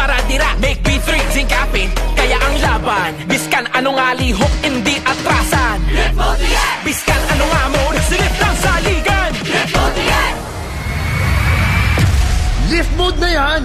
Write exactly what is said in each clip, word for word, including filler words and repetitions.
Radira, make me three, sing kapin, kaya ang laban. Biskan ano nga lihok, hindi atrasan. Biskan ano nga mo, silip ng saligan. Lift mode na yan!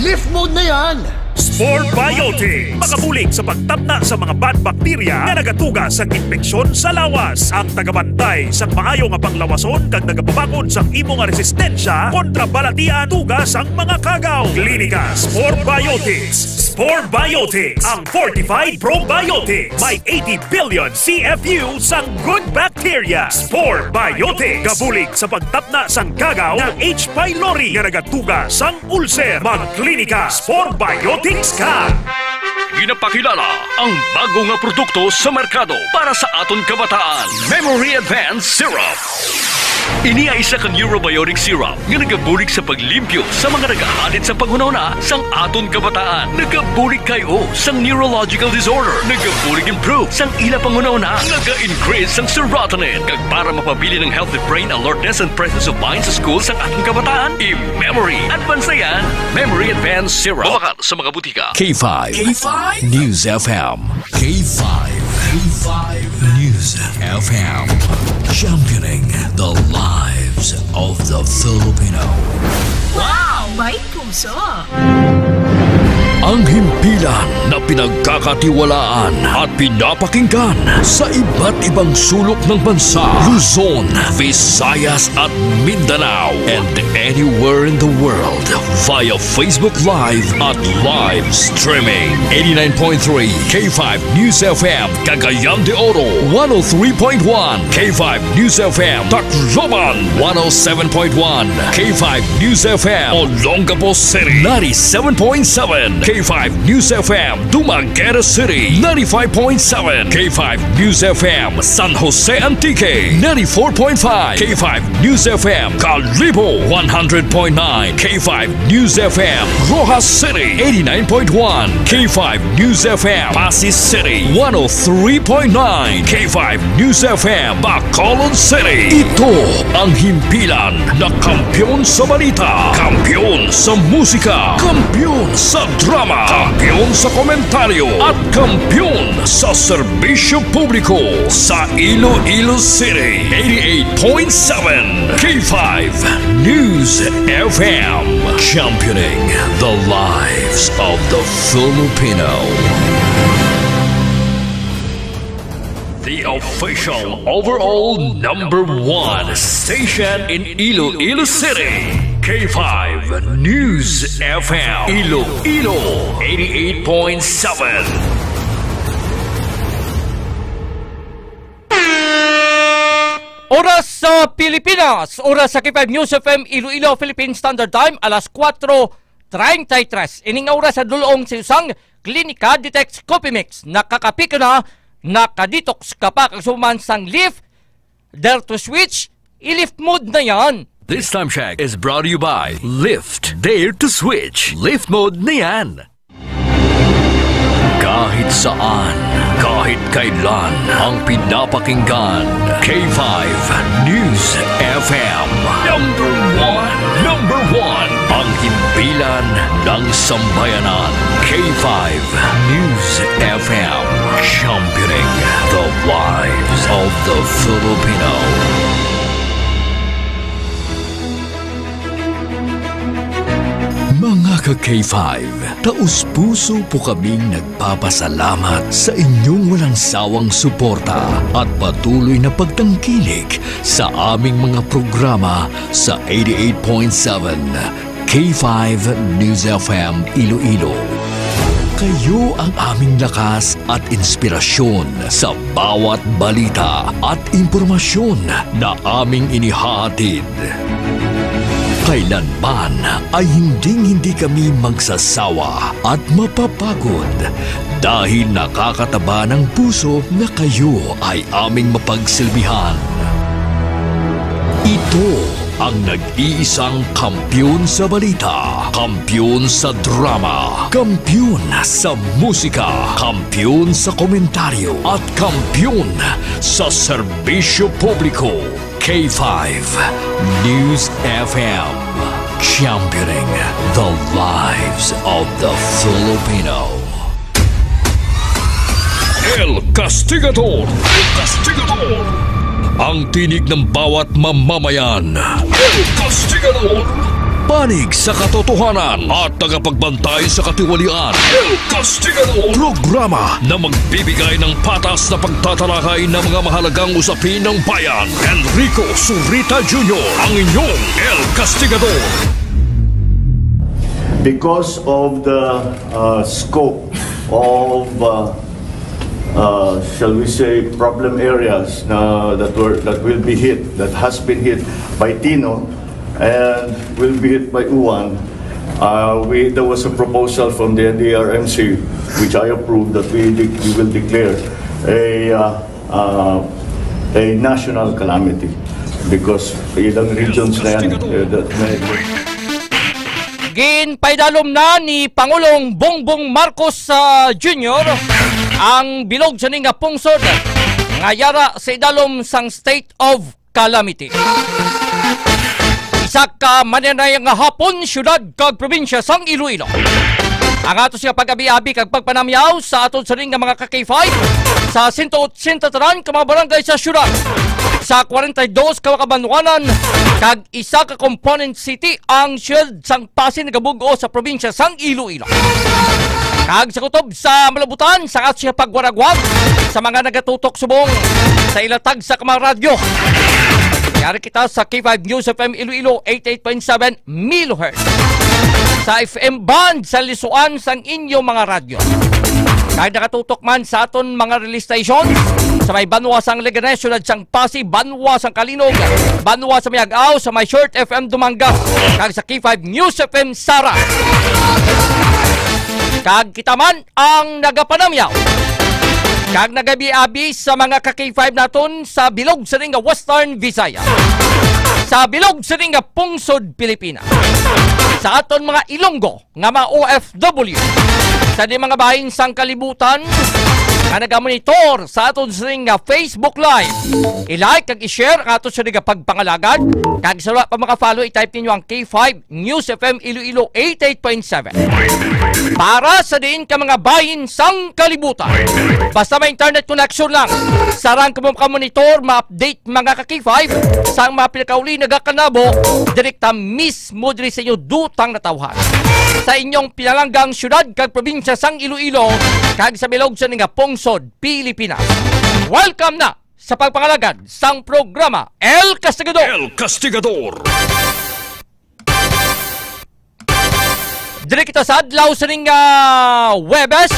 Lift mode na yan! Spore Biotics. Makabulig sa pagtapna sa mga bad bacteria nga nagatuga sang impeksyon sa lawas. Ang tagabantay sang maayo nga panglawason kag nagapabakod sang imo nga resistensya kontra balatian tuga sang mga kagaw. Klinika Spore Biotics. Spore Biotics, ang fortified probiotics. May eighty billion C F U sang good bacteria. Spore Biotics. Gabulig sa pagtapna sang kagaw nga H. pylori nga nagatuga sang ulcer. Magklinika Spore Biotics ka. Ginapakilala ang bago nga produkto sa merkado para sa aton kabataan, Memory Advance Syrup. Ini ay isa ka neurobiotic syrup nga nagabulig sa paglimpyo sa mga nagahalin sa panghunahuna sang aton kabataan. Nagabulig kay o sang neurological disorder. Nagabulig improve sang ila panghunahuna. Naga-increase sang serotonin. Kag para mapabilin ang healthy brain alertness and presence of mind sa school sang aton kabataan, i-memory advance na yan. Memory Advance Syrup. Mabakal sa mga butika. K five K five News F M. K five K five News F M. Championing the lives of the Filipino. Wow! May puso! Ang himpilan na pinagkakatiwalaan at pinapakinggan sa iba't ibang sulok ng bansa, Luzon, Visayas at Mindanao, and anywhere in the world via Facebook Live at live streaming. Eighty-nine point three K five News F M, Cagayan de Oro, one oh three point one K five News F M, Tacloban, one oh seven point one K five News F M, Olongapo City, ninety-seven point seven K five News F M, Dumaguete City, ninety-five point seven K five News F M, San Jose Antique, ninety-four point five K five News F M, Kalibo, one hundred point nine K five News F M, Roxas City, eighty-nine point one K five News F M, Passi City, one oh three point nine K five News F M, Bacolod City. Ito ang himpilan na kampiyon sa balita, kampiyon sa musika, kampiyon sa drama, kampiyon sa komentaryo, at kampiyon sa serbisyo publiko sa Iloilo City. Eighty-eight point seven K five News F M, championing the lives of the Filipino. The official overall number one station in Iloilo City, K five News F M, Iloilo, eighty-eight point seven. Oras sa Pilipinas, oras sa K five News F M Iloilo, Philippine Standard Time, alas kuwatro treinta y tres. Ini nga oras sa dulong sa usang Klinika Detect Coffee Mix. Nakakape ka na, nakadetox ka pa, kag suman sang Lift, Dare to Switch, i-lift mode na yan. This time check is brought to you by Lift, Dare to Switch, lift mode na yan. Kahit saan, kahit kailan, ang pinapakinggan, K five News F M. Number one, number one, ang himpilan ng sambayanan, K five News F M, championing the lives of the Filipino. Mga ka-K five, taus-puso po kaming nagpapasalamat sa inyong walang sawang suporta at patuloy na pagtangkilik sa aming mga programa sa eighty-eight point seven K five News F M Iloilo. Kayo ang aming lakas at inspirasyon sa bawat balita at impormasyon na aming inihahatid. Kailanman ay hinding-hindi kami magsasawa at mapapagod dahil nakakataba ng puso na kayo ay aming mapagsilbihan. Ito ang nag-iisang kampiyon sa balita, kampiyon sa drama, kampiyon sa musika, kampiyon sa komentaryo, at kampiyon sa serbisyo publiko. K five News F M. Championing the lives of the Filipino. El Castigador. El Castigador. Ang tinig ng bawat mamamayan. El Castigador. Panig sa katotohanan at tagapagbantay sa katiwalian. El Castigador. Programa na magbibigay ng patas na pagtatalakay ng mga mahalagang usapin ng bayan. Enrico Zurita Junior, ang inyong El Castigador. Because of the uh, scope of, uh, uh, shall we say, problem areas na, that were that will be hit, that has been hit by Tino, and will be hit by Uwan, uh, we there was a proposal from the N D R M C, which I approved, that we de- we will declare a uh, uh, a national calamity because ilang regions na yan, uh, that may Ginpaidalom na ni Pangulong Bongbong Marcos ah, Junior ang bilog sini nga pungsod nga yara sa idalom sang state of calamity. Isa ka maninay nga hapon, siyudad kag probinsya sang Iloilo. Ang ato siya pag-abi-abi kag pagpanamyaw sa aton siring nga mga ka-K five sa sento otsenta tanan ka mga barangay sa siyudad, sa kwarenta y dos ka kabanwanan kag isa ka component city ang siyudad sang Pasig nagabug-o sa probinsya sang Iloilo. Kag sa kutob sa malabutan sa ato siya pagwaragwag sa mga nagatutok subong sa ilatag sa kamang radyo. Yari kita sa K five News F M Iloilo eighty-eight point seven megahertz. Sa F M band sa lisuan sang inyo mga radyo. Kag nakatutok man sa aton mga relay stations sa may banwa sang Leganes, siyudad sang Pasig, banwa sang Calinog, banwa sa Miag-ao, sa may Short F M Dumangas, kag sa K five News F M Sara. Kag kita man ang nagapanamyaw kag nagabi-abi sa mga ka-K five naton sa bilog sini nga Western Visayas, sa bilog sini nga pungsod Pilipinas, sa aton mga Ilonggo nga mga O F W, sa di mga bahin sang kalibutan nga nagamonitor sa aton sini nga Facebook Live. I-like kag i-share ang aton sini nga pagpangalagad, kag sa wala pa maka-follow, i-type ninyo ang K five News F M Iloilo eighty-eight point seven. Para sa diin ka mga bahin sang kalibutan, basta may internet connection lang, sarang kamo makamonitor, ma-update mga ka-K five sang mga pinakauli nagakanabo direkta mismo diri sa inyo dutang natawhan, sa inyong pinalanggang syudad kag probinsya sang Iloilo kag sa bilog sa ning pungsod Pilipinas. Welcome na sa pagpangalagad sang programa El Castigador. El Castigador. Diri kita sa adlaw sining ah, Huwebes,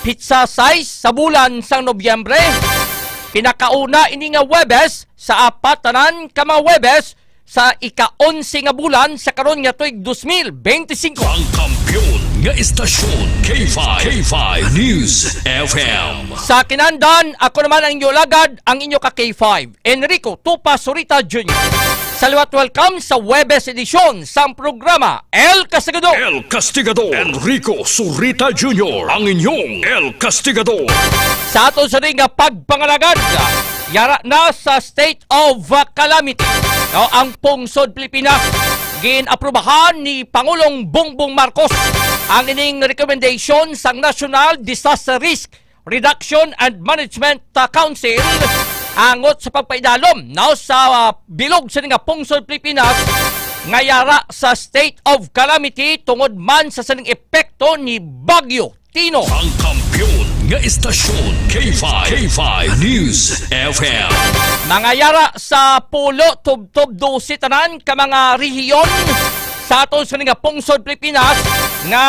pitsa sais sa bulan sang Nobyembre. Pinakauna ini nga Huwebes sa apat tanan ka mga Huwebes sa ika-onse nga bulan sa karon nga tuig dos mil bente singko. Ang kampiyon nga istasyon, K five, K five News F M. Sa kinandan, ako naman ang inyo lagad, ang inyo ka K five, Enrico Tupa Surita Junior. Sa liwat, welcome sa Huwebes edisyon sang programa El Castigador. El Castigador. Enrico Surita Junior, ang inyong El Castigador. Sa aton sa nga pagpangalagad, yara na sa state of calamity. No, ang pungsod Pilipinas, gin-aprubahan ni Pangulong Bongbong Marcos ang ining recommendation sang National Disaster Risk Reduction and Management uh, Council angot sa pagpaidalom, no, sa uh, bilog sa nga pungsod Pilipinas nga yara sa state of calamity tungod man sa sining epekto ni Bagyo Tino. Ang kampiyon nga istasyon, K five, K five News F M. Mga yara sa pulo tubtob dose tanan ka mga rehiyon sa aton sa nga pungsod Pilipinas nga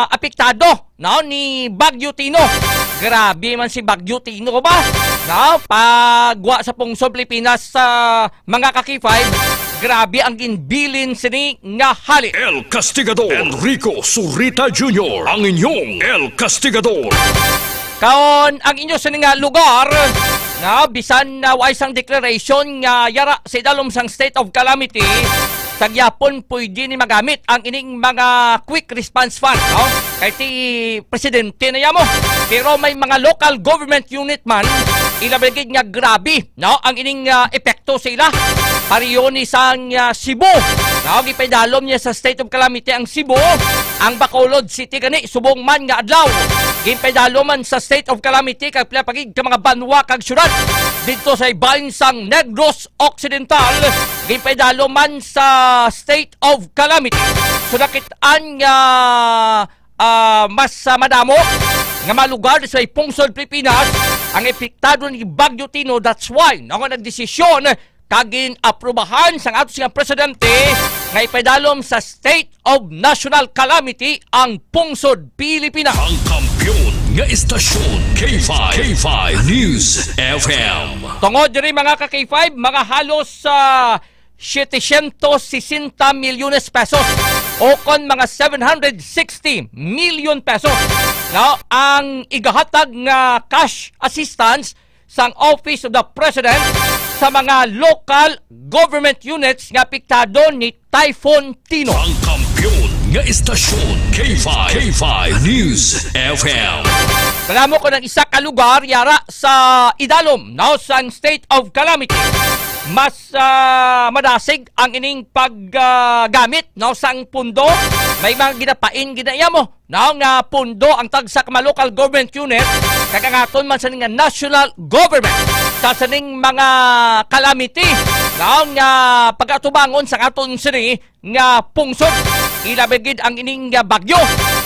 apektado, no, ni Bagyo Tino. Grabe man si Bagyo Tino ba? No? Pagwa sa pungsod Pilipinas sa mga ka-K five, grabe ang ginbilin sini nga hali. El Castigador, Enrico Surita Junior, ang inyong El Castigador. Kaon ang inyo sini nga lugar, na bisan na way sang declaration nga yara sa idalom sang state of calamity, sa gyapon pwede ni magamit ang ining mga quick response fund, no? Kay ti presidente na yamo. Pero may mga local government unit man, ilabi gid nga grabe, no, ang ining ah, epekto sa ila. Pareho ni sang ah, Cebu, Aw, gipaidalom niya sa state of calamity ang Cebu, ang Bacolod City gani subong man nga adlaw. Gipaidalom man sa state of calamity kag pila pa gid ka mga banwa kag syudad didto sa ibahin sang Negros Occidental. Gipaidalom man sa state of calamity. So, nakit-an nga, ah, mas, ah, madamo nga mga lugar sa pungsod Pilipinas ang epektado ni Bagyo Tino. That's why, no, nga nagdesisyon kag gin-aprubahan sang ato sing presidente nga ipaidalom sa state of national calamity ang pungsod Pilipinas. Ang kampiyon nga istasyon, K five, K five News F M. Tungod diri, mga ka K five, mga halos, ah, setecientos sesenta milyones pesos, o kon mga seven hundred sixty million pesos, no, ang igahatag nga cash assistance sang Office of the President sa mga local government units nga apektado ni Typhoon Tino. Ang kampiyon nga istasyon, K five, K five News F M. Madamo ko ng isa ka lugar yara sa idalom, no, sang state of calamity. Mas, ah, madasig ang ining paggamit, no, sang pundo. May mga ginapain, ginaiya mo, no, nga pundo ang tagsa ka mga local government unit, kag ang aton man sini nga national government sa sining mga calamity, no, nga pagatubangon sa aton sini nga pungsod. Ilabi gid ang ining, ah, bagyo,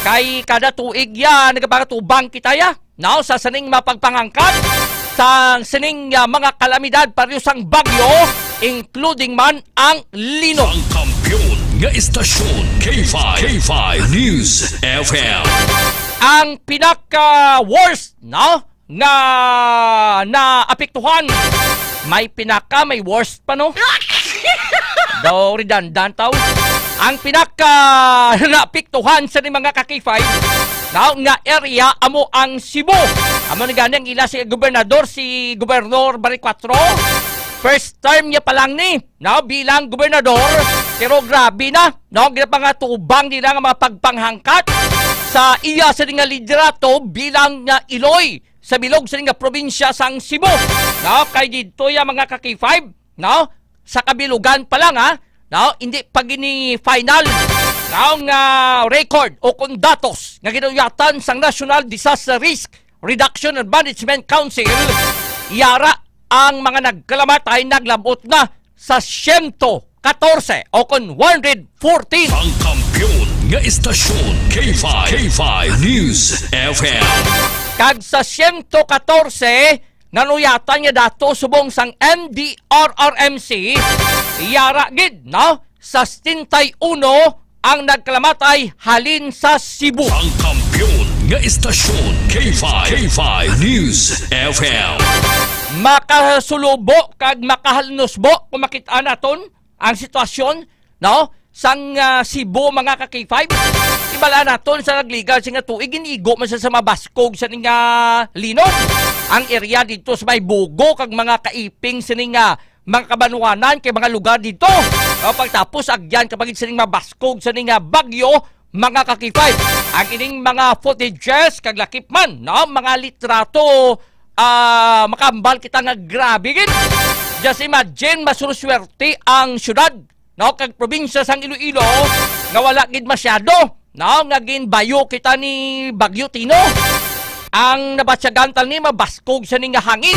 kay kada tuig ya nagapangatubang kita ya, no, sa sining mapagpanghangkat sa sining, ah, mga kalamidad pareho sang bagyo, including man ang Lino. Ang kampiyon nga istasyon, K five, K five News F M. Ang pinaka-worst, no, nga naapektuhan. May pinaka, may worst pa, no? Daw redundant, taw. Ang pinaka naapektuhan sa ni mga ka K five, no, nga area amo ang Cebu. Amo ni gani ang ila si gobernador, si Gobernador Baricuatro. First term niya pa lang ni, no, bilang gobernador, pero grabe na, no, ginapangatubang nila nga mga pagpanghangkat sa iya sa nga liderato bilang nga iloy sa bilog sa nga probinsya sang Cebu. No, kay didto ya, mga ka K five, no, sa kabilugan pa lang, ha, no, hindi pa gini final, no, nga record o kung datos nga ginuyatan sang National Disaster Risk Reduction and Management Council, yara ang mga nagkalamatay naglabot na sa siyento katorse o kon one hundred fourteen. Ang kampiyon nga istasyon, K five, K five News F M. Kag sa siyento katorse nga nuyatan nga datos subong sang N D R R M C, yara gid, no, sa setenta y uno ang nagkalamatay halin sa Cebu. Ang kampiyon nga istasyon, K five, K five News F M. Makasulubo kag makahalnusbo kung makit-an naton ang sitwasyon, no, sang, ah, Cebu, mga ka K five. Ibala naton sa nagligal sing nga tuig, ginigo man sa, sa mabaskog sa ning, ah, linog ang area dito sa may Bugo kag mga kaiping sining, ah, mga kabanwanan kay mga lugar dito. O, pagtapos, agyan kapag sining mabaskog sa ning, ah, bagyo, mga ka K five. Ang ining mga footages kag lakip man, no, mga litrato, ah, makambal kita nga grabe gid. Just imagine, masuruswerte ang syudad, no, kag probinsya sang Iloilo nga wala gid masyado, no, nga ginbayo kita ni Bagyo Tino. Ang nabatyagan tal ni mabaskog sa ning hangin,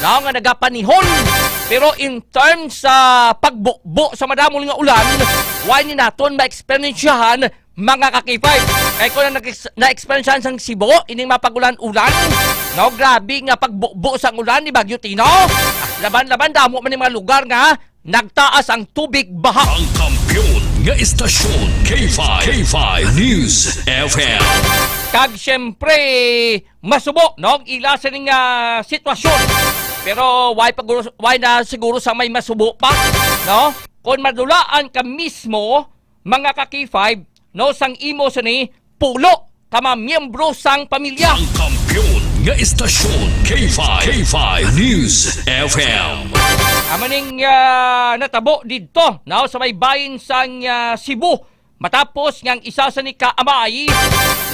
no, nga nagapanihon. Pero in terms sa pagbubo sa madamol nga ulan, wala ni naton maeksperiensyahan, mga ka K five. Kay kung na-, na-experiencehan sang Cebu ining mapagulan-ulan, no, grabe nga pagbubo sang ulan ni Bagyo Tino. Ah, laban-laban, damo man yung mga lugar nga nagtaas ang tubig baha. Ang kampiyon nga istasyon, K five, K five News F M. Kag siyempre, masubo, no, ang ila sining, ah, sitwasyon. Pero why pa guro-, why na siguro sa may masubo pa, no? Kung madulaan ka mismo, mga ka K five, no, sang imo sini pulo ka mga miyembro sang pamilya. Ang kampiyon nga istasyon, K five, K five News F M. Amo ning, ah, natabo didto, no, sa may bahin sang, ah, Cebu, matapos nga ang isa sa ni ka amay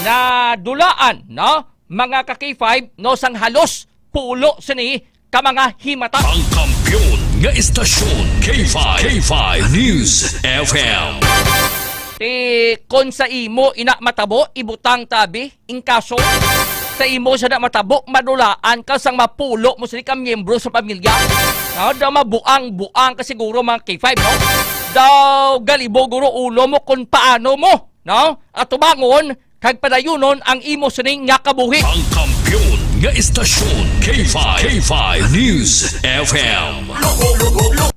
na dulaan, no, mga ka K five, no, sang halos pulo sini ka mga himata. Ang kampiyon nga istasyon, K five, K five News F M. Ti kon sa imo ina matabo, ibutang tabi, ing kaso, sa imo sa na matabo, madulaan ka sang mapulo mo sini ka miyembro sa pamilya. No? Daw mabuang-buang ka siguro, mga K five, no? Daw galibo guro ulo mo kung paano mo, no? Atubangon, kag padayunon ang imo sining nga kabuhi. Ang kampiyon nga istasyon, K five, K five News F M.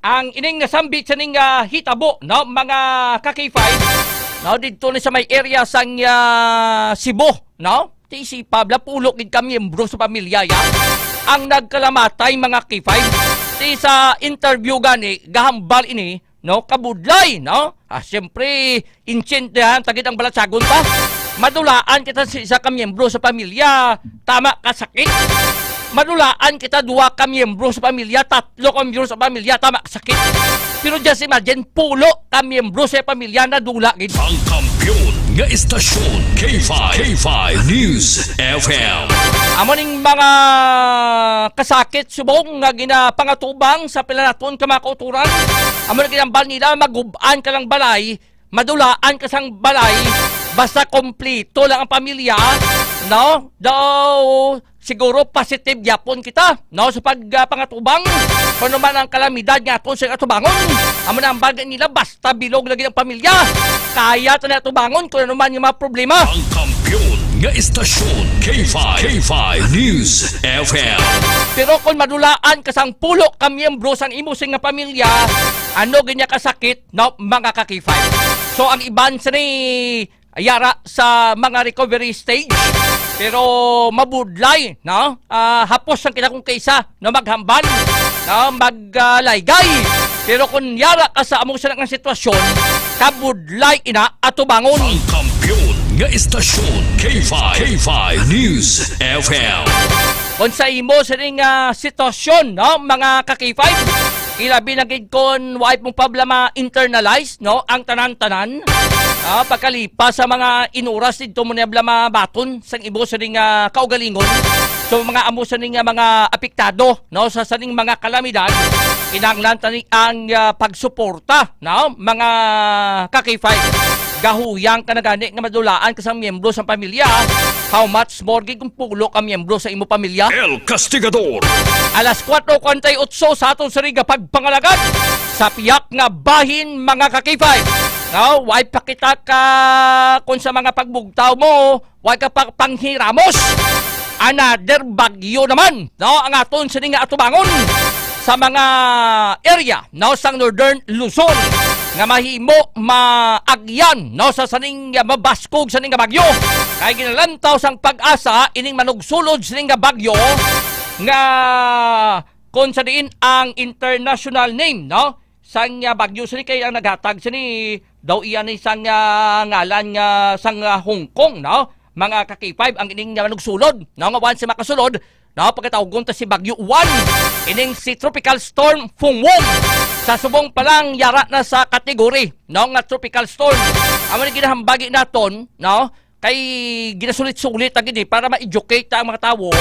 Ang ining nasambit sining, ah, hitabo, no, mga ka-K five, no, didto ni sa may area sang, ah, Cebu, no? Ti si Pabla pulo gid ka miyembro sa pamilya ya ang nagkalamatay, mga K five. Ti sa interview gani, gahambal ini, no, kabudlay, no? Ah, siyempre, intindihan ta gid ang balatsagon pa. Madulaan kita sa isa ka miyembro sa pamilya, tama ka sakit. Madulaan kita duha ka miyembro sa pamilya, tatlo ka miyembro sa pamilya, tama ka sakit. Pero just imagine, pulo ka miyembro sa pamilya na dula gid. Ang kampiyon nga istasyon, K five, K five News F M. Amo ning mga kasakit subong nga ginapangatubang sa pila naton ka mga kauturan. Amo na ginambal nila, magub-an ka lang balay, madulaan ka sang balay, basta kompleto lang ang pamilya, no? Daw siguro positive gyapon kita, no, sa pag, ah, pangatubang kung ano man ang kalamidad nga aton sa atubangon. Amo na ang bagay nila, basta bilog lagi ang pamilya, kaya ta na atubangon kung ano man yung mga problema. Ang kampiyon nga istasyon, K five, K five News F M. Pero kung madulaan ka sang pulo ka miyembro sang imo sing nga pamilya, ano gid niya kasakit, no, mga ka-K five? So, ang iban sa ni yara sa mga recovery stage, pero mabudlay, no? Ah, hapos ang kita kung kaisa, no, maghambal, no, mag, ah, laygay. Pero kung yara ka sa amo sa nga sitwasyon, kabudlay ina atubangon. Ang kampiyon nga istasyon, K five, K five News F M. Kung sa imo sining, ah, sitwasyon, no, mga ka-K five, ilabi na gid kon wa mo problema internalize, no, ang tanan-tanan. Ah, pagkalipas sa mga inuras didto mo niya bala mabaton sang ibo sining, ah, kaugalingon. So, mga amo sining, ah, mga apektado, no, sa sining mga kalamidad, kinahanglan tani ang, ah, pagsuporta, no, mga ka-K five. Gahuyang ka na gani nga madulaan ka sang miyembro sang pamilya. How much more gid kung pulo ka miyembro sa imo pamilya? El Castigador. Alas kuwatro kuwarenta y otso sa aton sini nga pagpangalagad sa piyak nga bahin, mga ka-K five. No, way pa kita ka kung sa mga pagbugtaw mo, way ka pa panghiramos. Another bagyo naman, no, ang aton sini nga atubangon sa mga area, no, sang Northern Luzon nga mahimo maagyan, no, sa sining mabaskog sining nga bagyo. Kay ginalantaw sang PAGASA ining manugsulod sining nga bagyo nga kung sa diin ang international name, no, sang, ah, bagyo sini kay ang naghatag sini daw iya ni sang, ah, ngalan nga sang, ah, Hong Kong, no? Mga ka-K five, ang ining, ah, nagsulod, no? Nga once makasulod, no? Pagkatawgon ta si Bagyo Juan, ining si Tropical Storm Fungwong. Sa subong pa lang, yara na sa category, no? Nga tropical storm. Amo ni ginahambagi naton, no? Kay ginasulit-sulit ta gid ni para ma-educate ta ang mga tawo,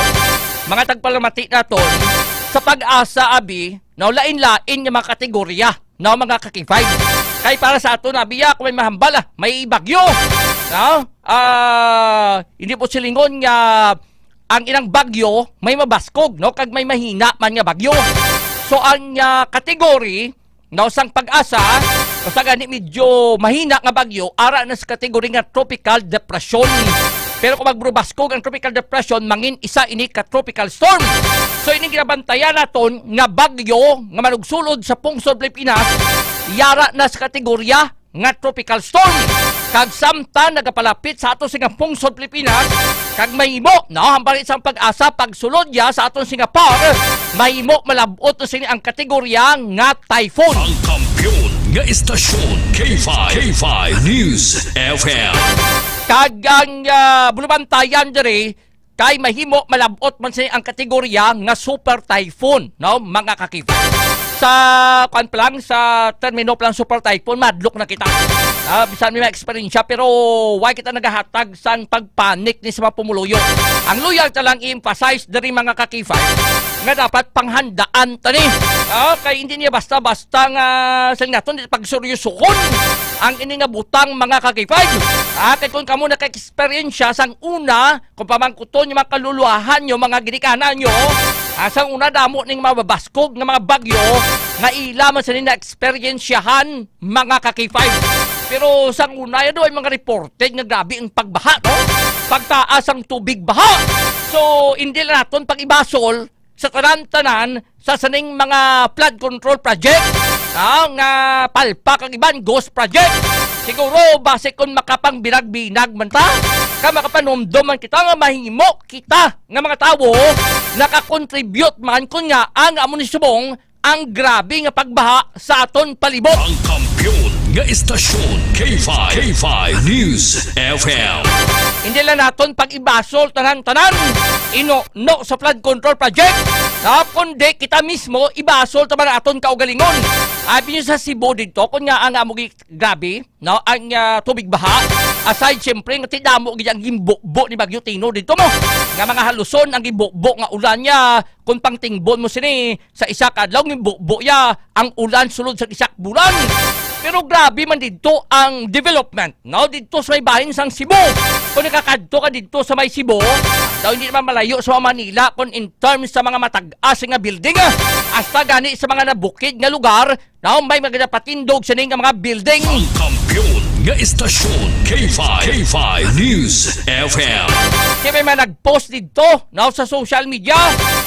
mga tagpalamati naton sa PAGASA, abi, no, lain-lain nga mga kategorya, no, mga ka-K five. Kay para sa aton, abi, ah, kung may mahambal, ah, may bagyo, no? Ah, hindi po silingon nga ang ilang bagyo may mabaskog, no, kag may mahina man nga bagyo. So ang, ah, category, no, sang PAGASA, basta gani medyo mahina nga bagyo, ara na sa kategori nga tropical depression. Pero kung magburubaskog ang tropical depression, mangin isa ini ka tropical storm. So, ini ginabantayan naton nga bagyo nga manugsulod sa pungsod Pilipinas, yara na sa kategorya nga tropical storm. Kag samtang nagapalapit sa ato sing nga pungsod Pilipinas, kag mahimo, no, hambal sang PAGASA, pagsulod niya sa aton sing nga par, mahimo malab-ot na sini ang kategorya nga typhoon. Ang kampiyon nga istasyon, K five, K five News F M. Kag ang, ah, bulubantayan diri, kay mahimo malab-ot man sini ang kategorya nga super typhoon, no, mga ka-K five. Sa, kuan pa lang, sa termino pa lang super typhoon, madlok na kita. Ah, bisan may mga eksperyensya, pero why kita nagahatag sang pagpanik ni sa mga pumuluyo? Ang luyag ta lang i-emphasize diri, mga ka-K five, nga dapat panghandaan tani. Ah, kay hindi niya basta-basta nga siling naton di pagseryosohon ang ini nga butang, mga ka-K five. Ah, kay kung kamo naka-eksperyensya sang una, kung pamangkuton yung mga kaluluahan nyo, mga ginikanan nyo, ah, sang una damo ning mababaskog nga mga bagyo nga ila man sila na-eksperyensyahan, mga ka-K five. Pero sang una, yun ay mga reported nga grabe ang pagbaha, no? Pagtaas ang tubig baha. So, hindi lang naton pag-ibasol sa tanan-tanan sa sining mga flood control project, ah, nga palpak ang iban, ghost project. Siguro, base kung makapangbinag-binag man ta, ka makapanumdom man kita nga mahimo kita nga mga tawo nakakontribute man kun nga ang amo ni subong ang grabe nga pagbaha sa aton palibot. Ang kampiyon nga istasyon, K five, K five News F M. Hindi lang naton pag-ibasol tanan-tanan, ino, no, sa flood control project, no, kundi kita mismo ibasol ta man aton kaugalingon. Abi nyo sa Cebu dito, kung nga ang amo gi-, grabe, no, ang, ah, tubig baha, aside siyempre nga tidamo gid ang gimbubo ni Bagyo Tino dito mo, nga mga haluson ang gimbubo nga ulan niya, kung pangtingbon mo sini, sa isa ka adlaw, gimbubo ya ang ulan sulod sa isa ka bulan. Pero grabe man didto ang development, no? Didto sa may bahin sang Cebu. Kung nakakadto ka didto sa may Cebu, daw hindi naman malayo sa Manila kung in terms sa mga matag-as nga building, ah. Hasta gani sa mga nabukid nga lugar, no? May mga napatindog sini nga mga building. Ang kampiyon nga istasyon, K five, K five News F M. Kaya may mga nag-post didto, no, sa social media,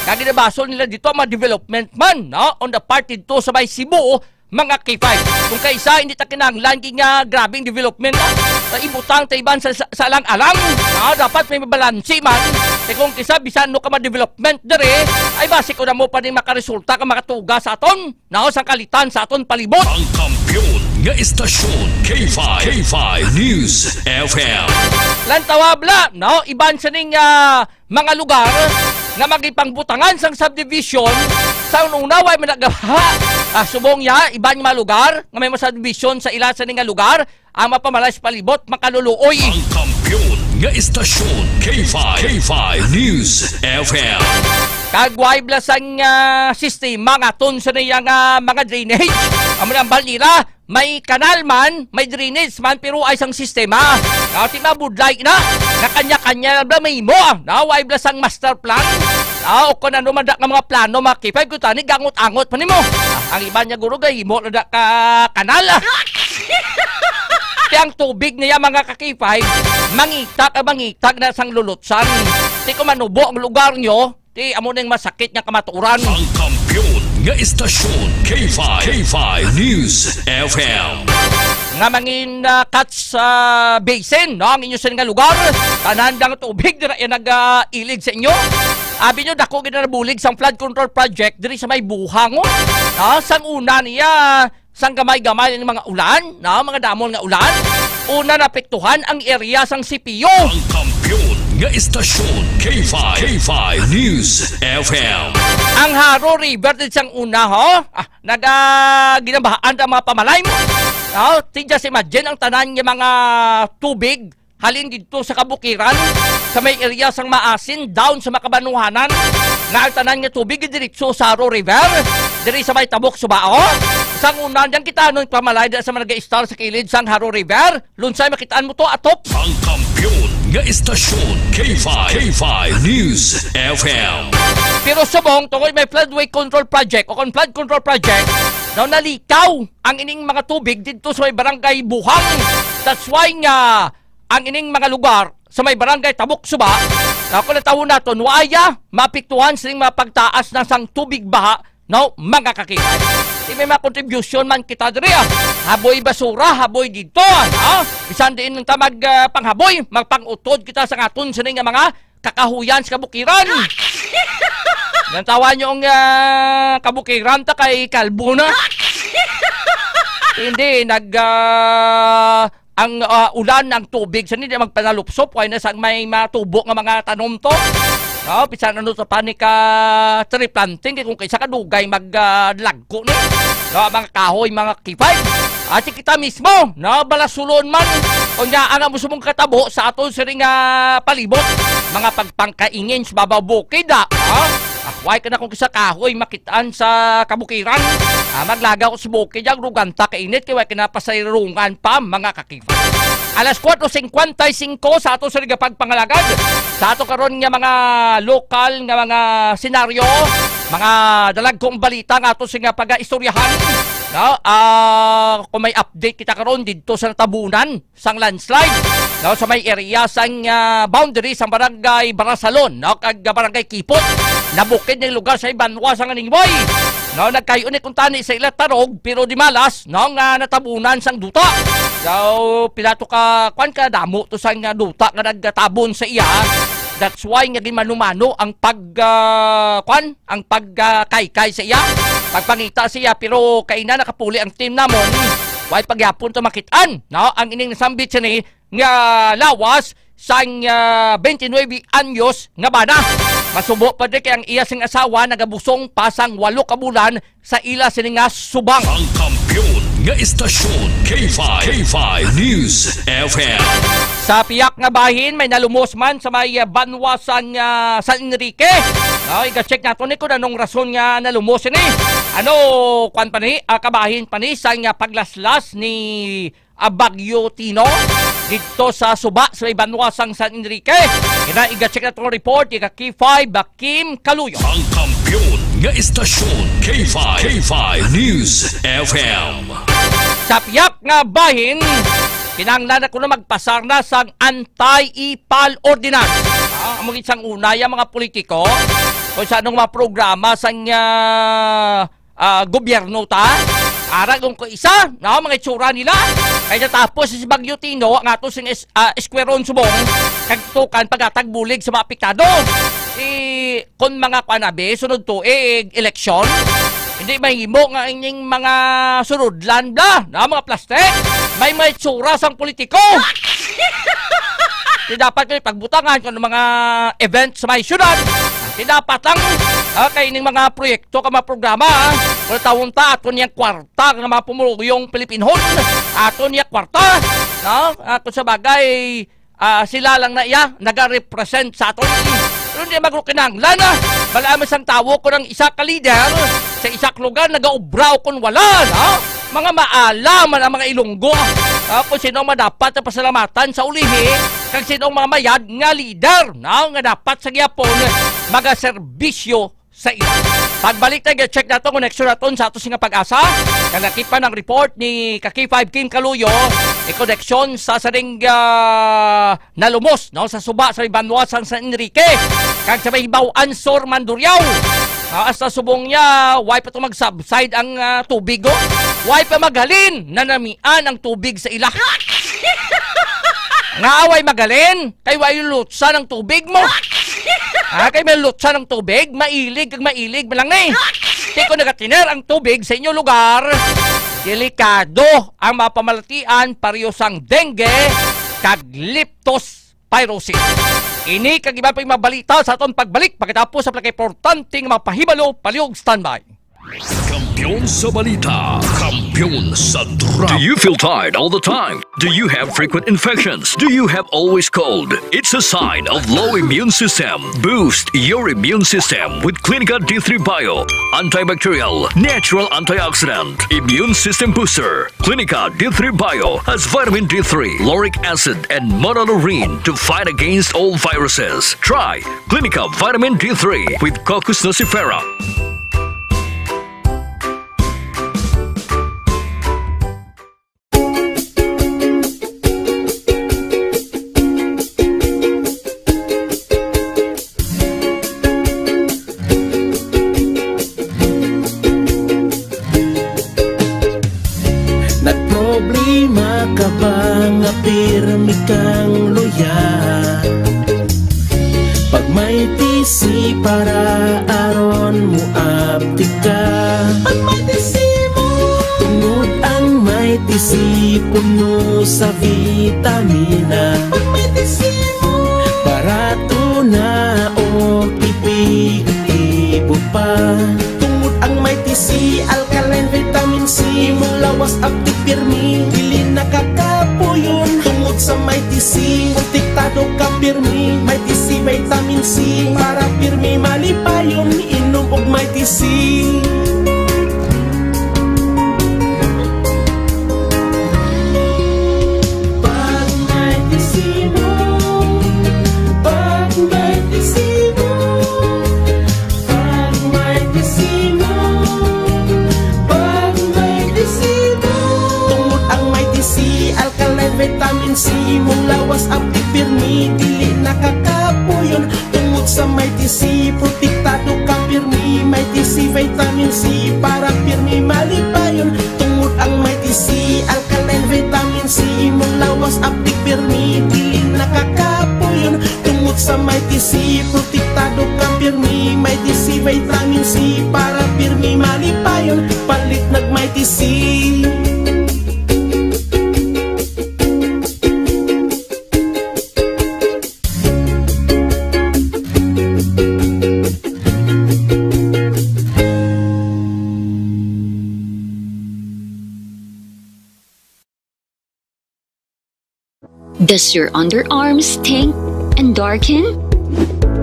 kag ginabasol nila dito ang mga development man, no, on the part dito sa may Cebu, mga K five. Kung kaisa, hindi ta kinahanglan kay nga grabing development, ah, sa ibutang ta iban sa, sa, sa alang-alang, no, dapat may balanse man. Kay kung kisa, bisan no ka ma-development dere, ay basi ko na mo pa din makaresulta ka makatuga sa aton, no, sa kalitan sa aton palibot. Ang kampiyon nga istasyon, K five, K five News F M. Lantawa bala, no, iban sining, ah, mga lugar nga magipangbutangan sang subdivision, sa una way man nagabaha. Ah, subong ya, iban nga mga lugar nga may mga subdivision sa ila sining nga lugar, ang mapamalay sa palibot, makaluluoy. Ang kampiyon nga istasyon, K five, K five News F M. Kag way bala sang, ah, sistema nga aton sa niyang, ah, mga drainage. Amo na ang balnira, may kanal man, may drainage man, pero ay sang sistema. Dati mabudlay na, na kanya-kanya na bala may imo. Na, way bala sang master plan. Ah, o kung ano man da nga mga plano, mga K five, kutani, gangot-angot pa nimo. Ang iba niya, guro, gahimo na da ka kanal. Ti ang tubig niya, mga ka-K five, mangitag, ah, mangitag na sang lulutsan. Ti kung manubo ang lugar nyo, ti amo ning masakit nga kamatuoran. Ang kampiyon nga istasyon, K five, K five News F M. Nga mangin, ah, catch, ah, basin, no, ang inyo sa nga lugar, tanan dang tubig dira yan nag, ah, ilig sa inyo. Abi nyo, dako gid na nabulig sang flood control project diri sa may Buhang, oh. Ah, sang una niya, sang gamay-gamay nga mga ulan, no, mga damon nga ulan, una napektuhan ang area sang C P U. Ang kampiyon nga istasyon, K five, K five News F M. Ang Jaro River din sang una, ho? Ah, naga-, ginabahaan ang mga pamalay mo. No? Ti just imagine ang tanan nga mga tubig halin dito sa kabukiran, sa may area sang Maasin, down sa Makabanuhanan, nga ang tanan nga tubig diretso sa Jaro River, diri sa may Tabok Suba, oh. Sang una, diyan kita nun pamalay da sa mga nag-star sa kilid sang Jaro River, lunsay makitaan mo to, atop. Ang kampiyon nga istasyon, K five, K five News F M. Pero subong, tungod may floodway control project o kung flood control project, daw nalikaw ang ining mga tubig dito sa may barangay Buhang. That's why nga ang ining mga lugar sa may barangay Tabok Suba, na kung natawon naton, waya maapektuhan sining mga pagtaas na sang tubig baha, no, mga ka-K five. Ti may mga contribution man kita diri, ah. Haboy basura, haboy dito, ah. Bisan diin lang ta mag, ah, panghaboy, magpang-utod kita sa aton sini nga mga kakahuyan sa kabukiran. Nantawa nyo ang, ah, kabukiran ta kay kalbo na. Hindi, nag, ah, ang, ah, ulan, ang tubig, sa hindi magpanalupsop, kaya na sa may matubo nga mga tanom to. No, bisan ano sa panika tree planting, kay kung kaysa kadugay mag, ah, lagko ni. No, mga kahoy, mga K five. At kita mismo, no, balasulon man. Kung nga, ang amo sa mong katabo sa aton siring nga palibot, mga pagpangkaingin sa babaw bukid, ah. Ha? Way ka na kung kisa kahoy makitaan sa kabukiran. Ah, maglagaw sa bukid ang ruganta kainit kay way ka na pasayrongan pa, mga kakifay. Alas kuwatro singkwenta y singko sa ato sa pagpangalagad. Sa ato karon nga mga lokal nga mga senaryo, mga dalagkong balita nga ato sa nga pag-istoryahan. No? Ah, kung may update kita karon didto sa natabunan sang landslide, no, sa may area sang, ah, boundary sang barangay Barasalon, no, kag barangay Kipot, nabukid ning lugar sa ibanwa sang Aningway. No, nagkayo ni kuntani sa ila tarog, pero di malas, no, nga natabunan sang duta. So, pila to ka, kwan ka, damo to sang, ah, duta nga nagtabon sa iya. That's why nga ginmano-mano ang pag, ah, kwan, ang pagkaykay sa iya, pagpangita sa iya, pero kaina nakapuli ang team namon, way pagyapon to makitaan, no? Ang ining nasambit sini nga lawas sang, ah, twenty-nine anyos nga bana. Masubo pa di kay ang iya sing asawa nagabusong pa sang walo ka bulan sa ila sini nga subang. Ang kampiyon nga istasyon, K five, K five News F M. Sa piyak nga bahin, may nalumos man sa may, ah, banwa sang, ah, San Enrique. No, iga-check nato ni kung anong rason nga nalumos ini. Ano, kwan pa ni, ah, kabahin pa ni sa nga paglaslas ni, ah, Bagyo Tino didto sa suba sa may banwa sang San Enrique. Ina, iga-check nato ang report, iga K five, Kim Kaluyo. Ang kampiyon nga istasyon, K five, K five News F M. Sa piyak nga bahin, kinahanglan ako na magpasar na sang anti-ipal ordinance. Ah, amo gid sang una, ang mga politiko, kung sa anong mga programa sang, ah, ah, gobyerno ta, ara kung kaisa, no, mga itsura nila. Kay natapos si Bagyo Tino, ang ato sing es-, ah, Esqueron Subong, kag tukan paghatag bulig sa mga apektado. Eh, kung mga kwan abi, sunod tuig, eleksyon, hindi mahimo nga ining mga surudlan bla, no, mga plastic, may mga itsura sang politiko. Di dapat kay pagbutangan kung mga event sa may syudad. Di dapat lang, ah, kay ining mga proyekto ka mga programa, ah, wala tawon ta ato niyang kwarta nga mga pumuluyong Pilipinhon. Ato niya kwarta, no? Ah, kung sa bagay, ah, sila lang na iya nagarepresent sa aton. Pero hindi magkinahanglan, ah. Bala man sang tawo ko ng isa ka leader sa isa ka lugar nagaobraw kung wala, no? Mga maalam man ang mga Ilonggo. Ah, kung sino ang madapat na pasalamatan sa ulihi, kag sino ang mga mayad nga leader, no? Nga dapat sa gyapon magaserbisyo sa ila. Pagbalik tayo, check nato ang connection naton sa ato sing Pag-asa. Kag nakipan ang report ni ka K five Kim Kaluyo, ni connection sa saring, ah, nalumos, no, sa suba sa may banwa sang San Enrique kag sa may Hibaw-an Sur, Mandurriao. Ah, hasta subong niya, way pa to mag-subside ang, ah, tubig, oh. Way pa maghalin, nanamian ang tubig sa ila. Nga way maghalin, kay way lutsa ng tubig mo. Ah, kay may lutsa ng tubig, mailig kag mailig man lang ni. Di ko nagatiner ang tubig sa inyo lugar. Delikado ang mga pamalatian, pareho sang dengue kag leptospirosis. Ini kag iban pa'y mabalita sa aton pagbalik pagkatapos sa pinakaimportante nga mga pahibalo. Palihog standby. Kampiyon sa balita, kampiyon sa drama. Do you feel tired all the time? Do you have frequent infections? Do you have always cold? It's a sign of low immune system. Boost your immune system with Clinica D three Bio. Antibacterial, natural antioxidant, immune system booster. Clinica D three Bio has vitamin D three, lauric acid, and monolaurin to fight against all viruses. Try Clinica Vitamin D three with Cocos nucifera. Nagproblema ka ba nga pirmi kang luya? Pag may T C para aron moabtik ka. Pag may T C mo. Tungod ang may T C puno sa vitamina. Pag may T C mo. Barato na o epektibo pa. Tungod ang may T C, alkaline vitamin C, mulawas abtik pirmi, dili nakakapuyon. Tungod sa may T C, protektado ka pirmi, may T C vitamin C, para pirmi malipayon. Mighty C. Pag Mighty C mo, pag Mighty C mo, pag Mighty C mo, pag Mighty C mo. Tungod ang Mighty C, alkaline vitamin C, imong lawas abtik pirmi, dili nakakapuyon. Tungod sa Mighty C, protektado ka pirmi. Mighty C, vitamin C, para pirmi malipayon. Tungod ang Mighty C, alkaline vitamin C, imong lawas abtik pirmi, dili nakakapuyon. Tungod sa Mighty C, protektado ka pirmi. Mighty C, vitamin C, para pirmi malipayon. Palit nag Mighty C. Does your underarm stink and darken?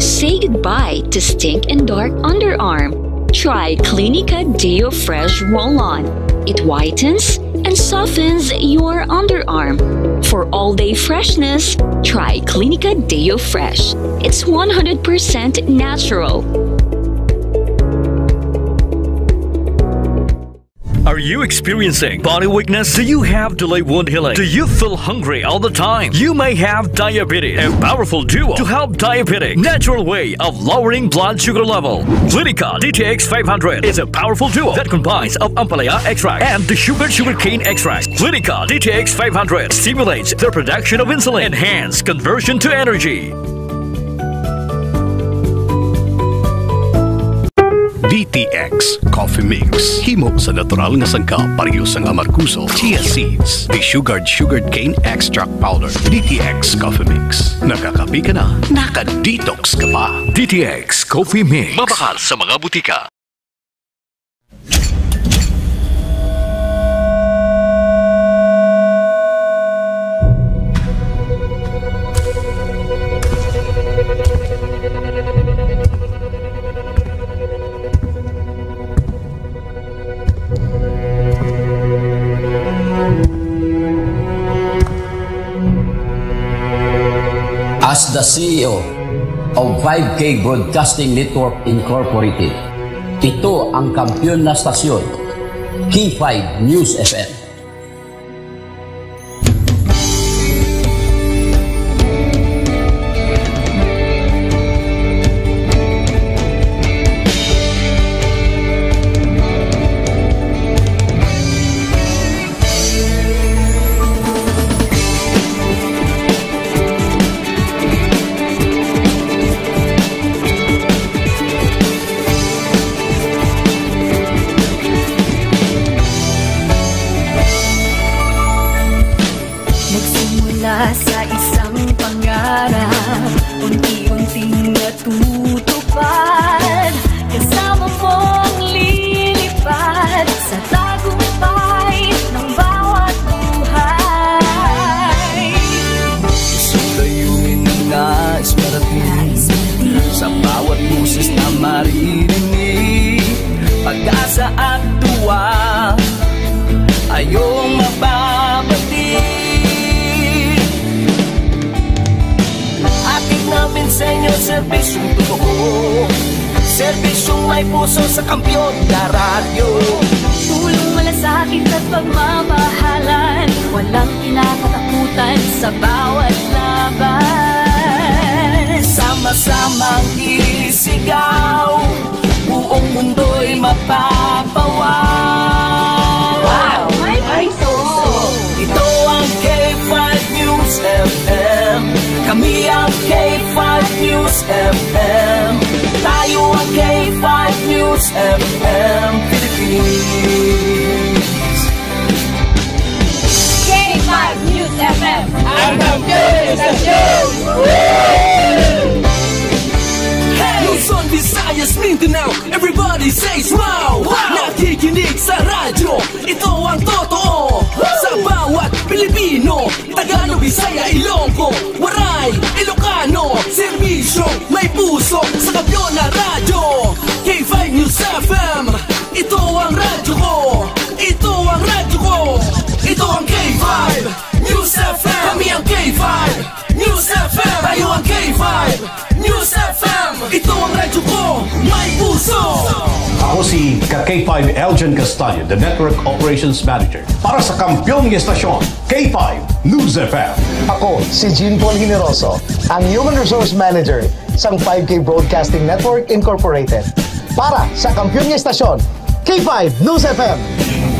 Say goodbye to stink and dark underarm. Try Clinica Deo Fresh Roll-On. It whitens and softens your underarm. For all-day freshness, try Clinica Deo Fresh. It's one hundred percent natural. Are you experiencing body weakness? Do you have delayed wound healing? Do you feel hungry all the time? You may have diabetes. A powerful duo to help diabetic natural way of lowering blood sugar level. Clinica D T X five hundred is a powerful duo that combines of ampalaya extract and the sugar sugarcane extract. Clinica D T X five hundred stimulates the production of insulin, enhance conversion to energy. D T X Coffee Mix. Himo sa natural nga sangkap, pareho sang amargoso, chia seeds, desugared sugarcane extract powder. D T X Coffee Mix. Nakakape ka na, naka-detox ka pa. D T X Coffee Mix. Mabakal sa mga butika. As the C E O of five K Broadcasting Network Incorporated, ito ang kampiyon na stasyon, K five News F M. Nagsimula sa isang pangarap, unti-unting natutupad. Kasama mong lilipad sa tagumpay ng bawat buhay. Isang layunin na nais marating sa bawat boses na maririnig. Pag-asa at tuwa ay iyong mababati. Hatid namin sa inyo serbisyong totoo, serbisyong may puso sa Kampiyon na Radyo. Tulong, malasakit at pagmamahalan, walang kinakatakutan sa bawat laban. Sama-samang isigaw, buong mundo'y mapapawaw. Wow! May puso! Ito ang K five News F M. Kami ang K five News F M. Tayo ang K five News F M Philippines. K five News F M. Ang kampiyon sa show! Hey! Luzon, Visayas, Mindanao, everybody says wow! Wow! Nakikinig sa radyo, ito ang totoo. Sa bawat Pilipino, Tagalog, Bisaya, Ilonggo, Waray, Ilocano, serbisyo, may puso sa Kampiyon na Radyo. K five News F M, ito ang radyo ko. Ito ang radyo ko. Ito ang K five News F M. Kami ang K five News F M. Tayo ang K five News F M. Ito ang radyo ko. May puso. Ako si ka K five Elgin Castaño, the Network Operations Manager. Para sa kampiyon nga estasyon, K five News F M. Ako si Jean Paul Generoso, ang Human Resource Manager sang five K Broadcasting Network Incorporated. Para sa kampiyon nga estasyon, K five News F M.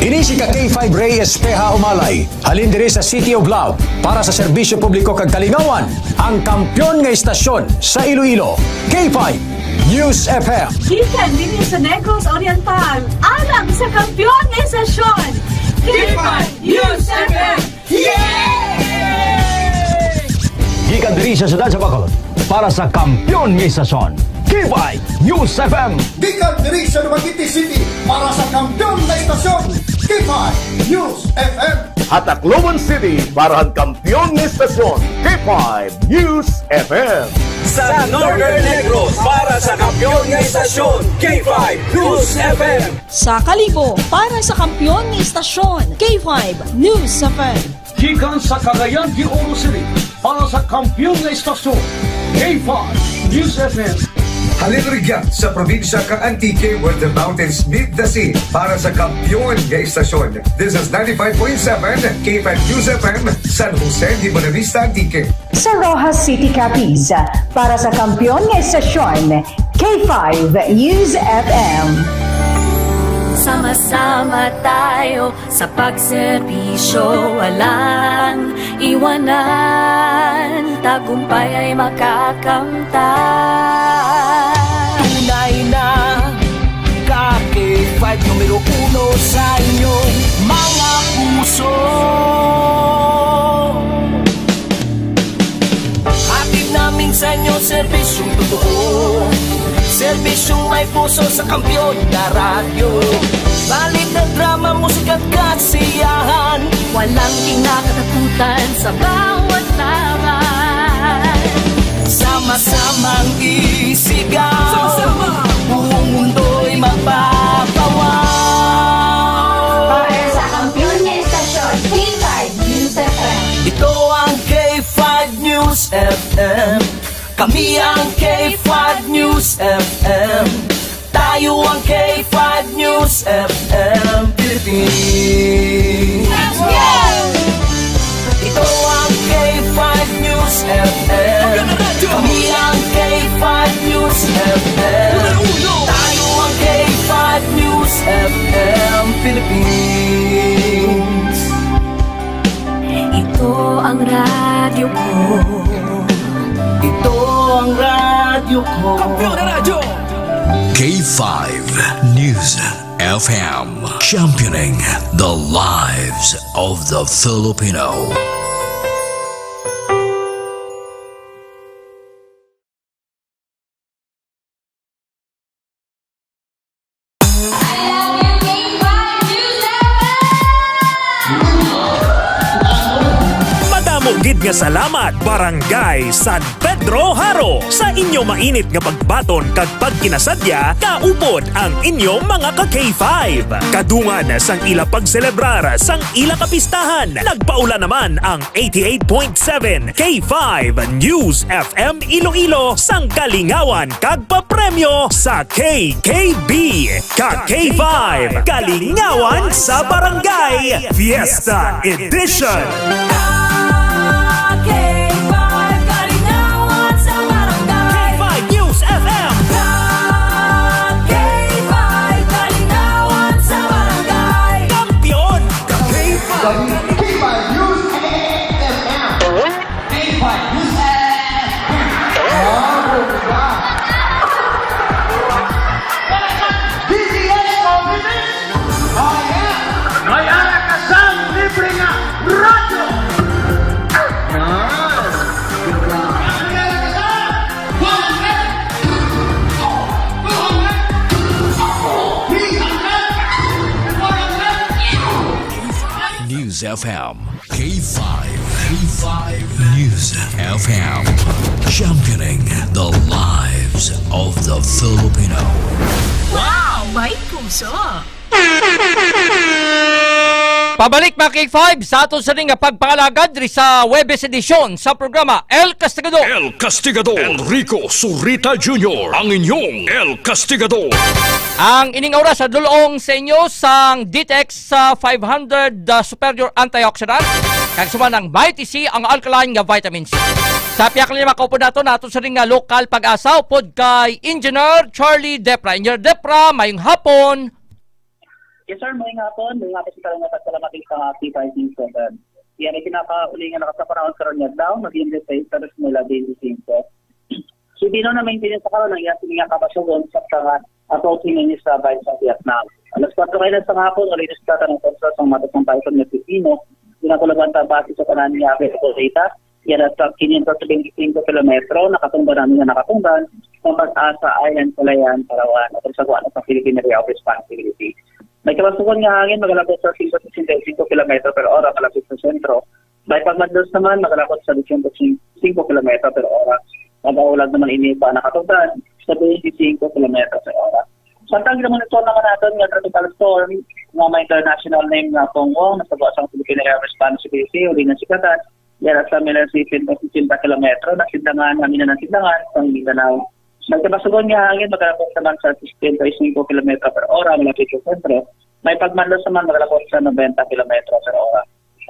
Ini si ka K five Rey Espeha Umalay, halin diri sa City of Love, para sa serbisyo publiko kag kalingawan, ang kampiyon nga estasyon sa Iloilo, K five News F M. Gikan dinhi sa Negros Oriental, alang sa kampiyon nga estasyon, K five News F M. Yay! Gikan diri sa siyudad sa Bacolod, para sa kampiyon nga estasyon, K five News F M. Gikan diri sa Dumaguete City, para sa kampiyon nga estasyon, K five News F M. Ha Tacloban City, para sa kampiyon nga estasyon, K five News F M. Sa Northern Negros, para sa kampiyon nga estasyon, K five News F M. Sa Kalibo, para sa kampiyon nga estasyon, K five News F M. Gikan sa Cagayan de Oro City, para sa kampiyon nga estasyon, K five News F M. Halin rugya sa probinsya kang Antique, where the mountains meet the sea, para sa kampiyon nga estasyon. This is ninety-five point seven K five News F M, San Jose de Buenavista, Antique. Sa Roxas City, Capiz, para sa kampiyon nga estasyon, K five News F M. Sama-sama tayo sa pagserbisyo, walang iwanan, tagumpay ay makakamtan. Tunay na ka K five numero uno sa inyong mga puso. Hatid namin sa inyo serbisyong totoo, serbisyong may puso sa kampiyon na radyo. Balita, drama, musika at kasiyahan, walang kinakatakutan sa bawat laban. Sama-samang isigaw, sama-sama, buong mundo'y mapapawaw. Para sa kampiyon nga estasyon, K five News F M. Ito ang K five News F M. Kami ang K five News F M. Tayo ang K five News F M Philippines. Let's go! Ito ang K five News F M. Kami ang K five News F M. Tayo ang K five News F M Philippines. Ito ang radyo ko. Ito ang radyo ko. Kampiyon na radyo. K five News F M, championing the lives of the Filipino. Madamo gid nga salamat, Barangay San Pedro Jaro, sa inyo mainit nga pagbaton kag pagkinasadya, kaupod ang inyo mga ka K five. Kadungan sang ila pagselebrar sang ila kapistahan, nagpaula naman ang eighty-eight point seven K five News F M Iloilo sang kalingawan kag papremyo sa K K B. Ka K five, Kalingawan sa Barangay, Fiesta Edition. Ka K five, Kalingawan sa Barangay. K five News F M. Ka K five, Kalingawan sa Barangay. Kampiyon. Ka K five. K five News F M. K five News F M. Oh, bongga. D T S Coffee Mix. Oh, yeah. May ara ka sang libre nga radyo. Yan. May ara ka sang one hundred, two hundred, three hundred, four hundred. News F M. K five, K five News F M, championing the lives of the Filipino. Wow! May puso! Pabalik, mga K five, sa aton sa nga pagpangalagad diri sa Huwebes edisyon sa programa El Castigador. El Castigador, Enrico Zurita Junior, ang inyong El Castigador. Ang ining oras sa dulong sa inyo sang D T X sa five hundred, ah, Superior Antioxidant, kag suman ang Mighty C, ang alkaline nga vitamin C. Sa pihak ni mga kaupod nato, nato sa ring nga lokal pag-asa upod kay Engineer Charlie Depra. Engineer Depra, mayong hapon. Yes, sir. Mayong hapon. Mayong hapon sa tanan nga nagpasalamat sa mga P five News Center. Yan ay pinakauli nga nakasapanahon karon nga adlaw, Nobyembre sais, sa dos mil bente singko. Si Dino na maintindihan sa karon ang iya sini nga kabasugon sa mga approaching ini sa bayan sa Vietnam. Alas kuwatro kay sa hapon, ulit sa tanang kontra sa mata sang Typhoon nga si Dino, ginakulaban ta base sa tanan nga available data. Yan at sa quinientos veinticinco kilometro, nakatumba namin nga nakatumban, ang pag-asa ay ang kalayan, Palawan, at sa kuwan sa Philippine Area of Responsibility. May kabasugon nga hangin, magalabot sa singko sesenta y cinco kilometro per ora, malapit sa sentro. May pagmadlos naman, magalabot sa dosyentos singko kilometro per ora. Mag-aulag naman ini pa nakatugdan sa twenty-five kilometro per ora. Samtang ginamonitor naman naton nga tropical storm nga may international name nga Pongwong, nasa buwas ang Philippine Area of Responsibility, uli na sikatan, yara sa Milan City, sesenta kilometro, nasidlangan, namin na nasidlangan, sa Mindanao. Nagkabasugon nga hangin, magalabot naman sa sesenta y cinco kilometro per ora, malapit sa sentro. May pagmadlos naman, magalabot sa nobenta kilometro per ora.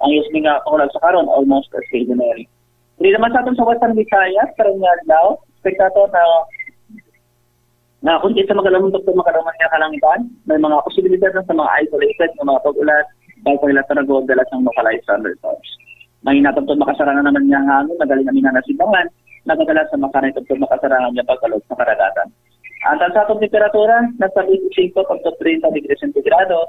Ang ismi nga kahulag sa karon, almost stationary. Diri naman sa aton sa Western Visayas, karong nga adlaw, expect nato na, na kung kinsa magalamon, doktor, magalamon nga kalangitan, may mga posibilidad na sa mga isolated nga mga pag-ulan, may paglatarago, dala sang localized thunderstorms. May natagtod makasarangan naman nga hangin, magaling namin na nasibangan, nagadala sa makaray tagtod makasarangan nga pagkalog sa karagatan. Ang tansatong temperatura, nasa twenty-five to thirty degrees centigrado.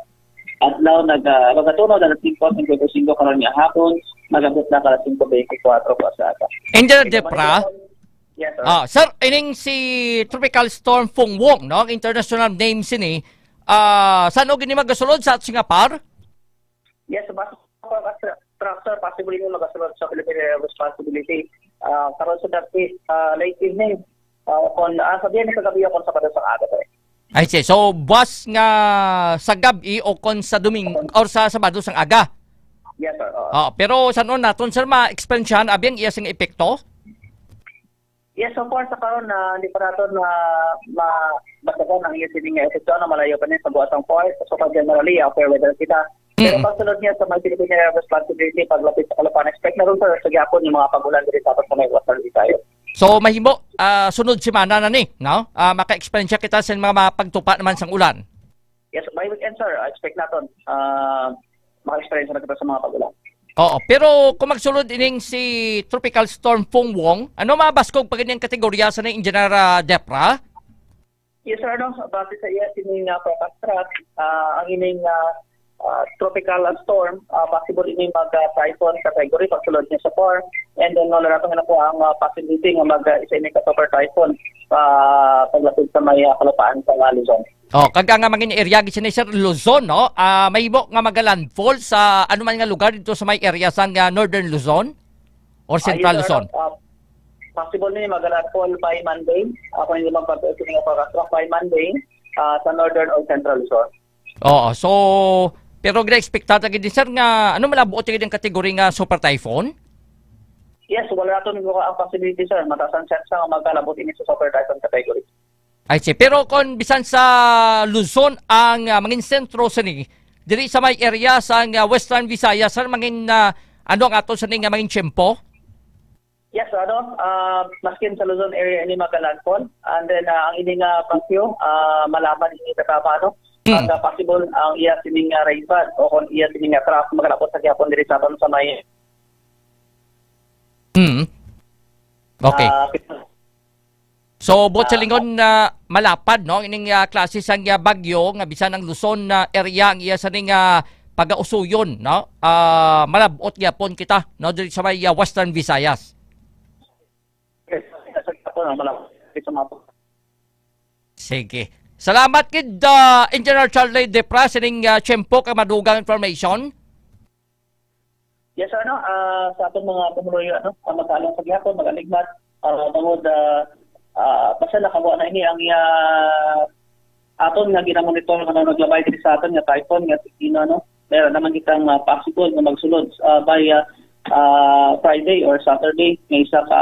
Adlaw, nag-, ah, magatuno na alas singko cincuenta y cinco karon nga hapon, magabot na ka alas singko veinticuatro po sa aga. Engineer Depra? Yes, sir. Ah, sir, ining si Tropical Storm Fong Wong, no? Ang international name sini, ah, san-o gini magasulod sa Singapore? Yes, base sa forecast tra-, track, sir, possible ini magasulod sa Philippine Area of Responsibility. Ah, karon sa dati, ah, late evening. Ah, kung, ah, sa Biyernes kagabi, kung Sabado sa aga, sir. I see. So, buwas nga sa gab-i o kon sa Domingo or sa Sabado sang aga? Yes, sir. Oo. Ah, pero san-o naton, sir, ma-experiencehan abi ang iya sing epekto? Yes, so far sa karon na hindi pa naton na ma-, mabasagan ang iya sini nga epekto, ano, malayo pa ni sa buwas ang port. So, pag generally, ah, fair weather kita. Pero Mm. pagsunod niya sa may Philippine Area of Responsibility, paglapit sa Caloocan, expect na ron, sir, sa gihapon yung mga pag-ulan diri sa aton sa may Western Visayas. So, mahimo, ah, sunod semana na ni, no? Ah, maka-experience kita sa mga, mga pagtupa naman sang ulan. Yes, by weekend, sir, ah, expect naton, ah, maka-experience na kita sa mga pag-ulan. Oo, pero kung magsulod ining si Tropical Storm Fong Wong, ano mabaskog pa gid ang kategorya sa ni Engineer, ah, Depra? Yes, sir, no? Base sa iya, sining, ah, forecast track, ah, ang ining, ah, ah, tropical, ah, storm, ah, possible ini mag, ah, typhoon category pagsulod niya sa four. And then, wala nato nga nakuha ang, ah, possibility nga mag, ah, isa ini ka super typhoon, ah, paglapit sa may, ah, kalupaan sa, ah, Luzon. Oh, kag ang mangin area gid sini, sir, Luzon, no? Ah, mahimo nga magalandfall sa anuman nga lugar dito sa may area sang, ah, Northern Luzon or Ah, Central yes, sir. Luzon? Ah, possible ni magalandfall by Monday. Ako hindi magpapel sa mga forecast track by Monday, ah, sa Northern or Central Luzon. Oo, so, pero gina-expectata gid ni, sir, nga ano malabot gid ang category nga super typhoon? Yes, wala nato ni ang possibility, sir. Mataas ang chance nga makalabot ini sa super typhoon category. I see. Pero kung bisan sa Luzon ang, ah, mangin sentro sini, diri sa may area sa, ah, Western Visayas, sir, mangin, ah, ano ang ato sini nga mangin tiyempo? Yes, ano, ah, maskin sa Luzon area ini magalandfall. And then, ah, ang ini nga bagyo, ah, malaman ini katama, ano, Mm. ang, ah, possible ang iya sining, ah, rainfall o kung iya sining, ah, trough magalabot sa gihapon diri sa aton sa may, Mm. Okay. ah, So, buot sa Ah, lingon na malapad, no, ining, ah, klase sang, ah, bagyo nga bisan ang Luzon na area ang iya sa ning, ah, pagausuyon, no? Ah, malabot gyapon kita, no, diri sa may, ah, Western Visayas. Yes, sa Japon, ah, malapit sa mga Sige. Salamat gid, ah, Engineer Charlie Depra, sining, ah, tiyempo kag madugang information. Yes, ano, ah, sa aton mga pumuluyo, ano, ah, magkaalam sa gihapon, mag-aligmat, ah, tungod, ah, ah, basta nakawa na ini ang, ah, aton nga ginamonitor nga naglabay diri sa aton nga typhoon nga Tino, ano. Meron naman kitang, ah, possible nga magsulod, ah, by, ah, ah, Friday or Saturday nga isa ka,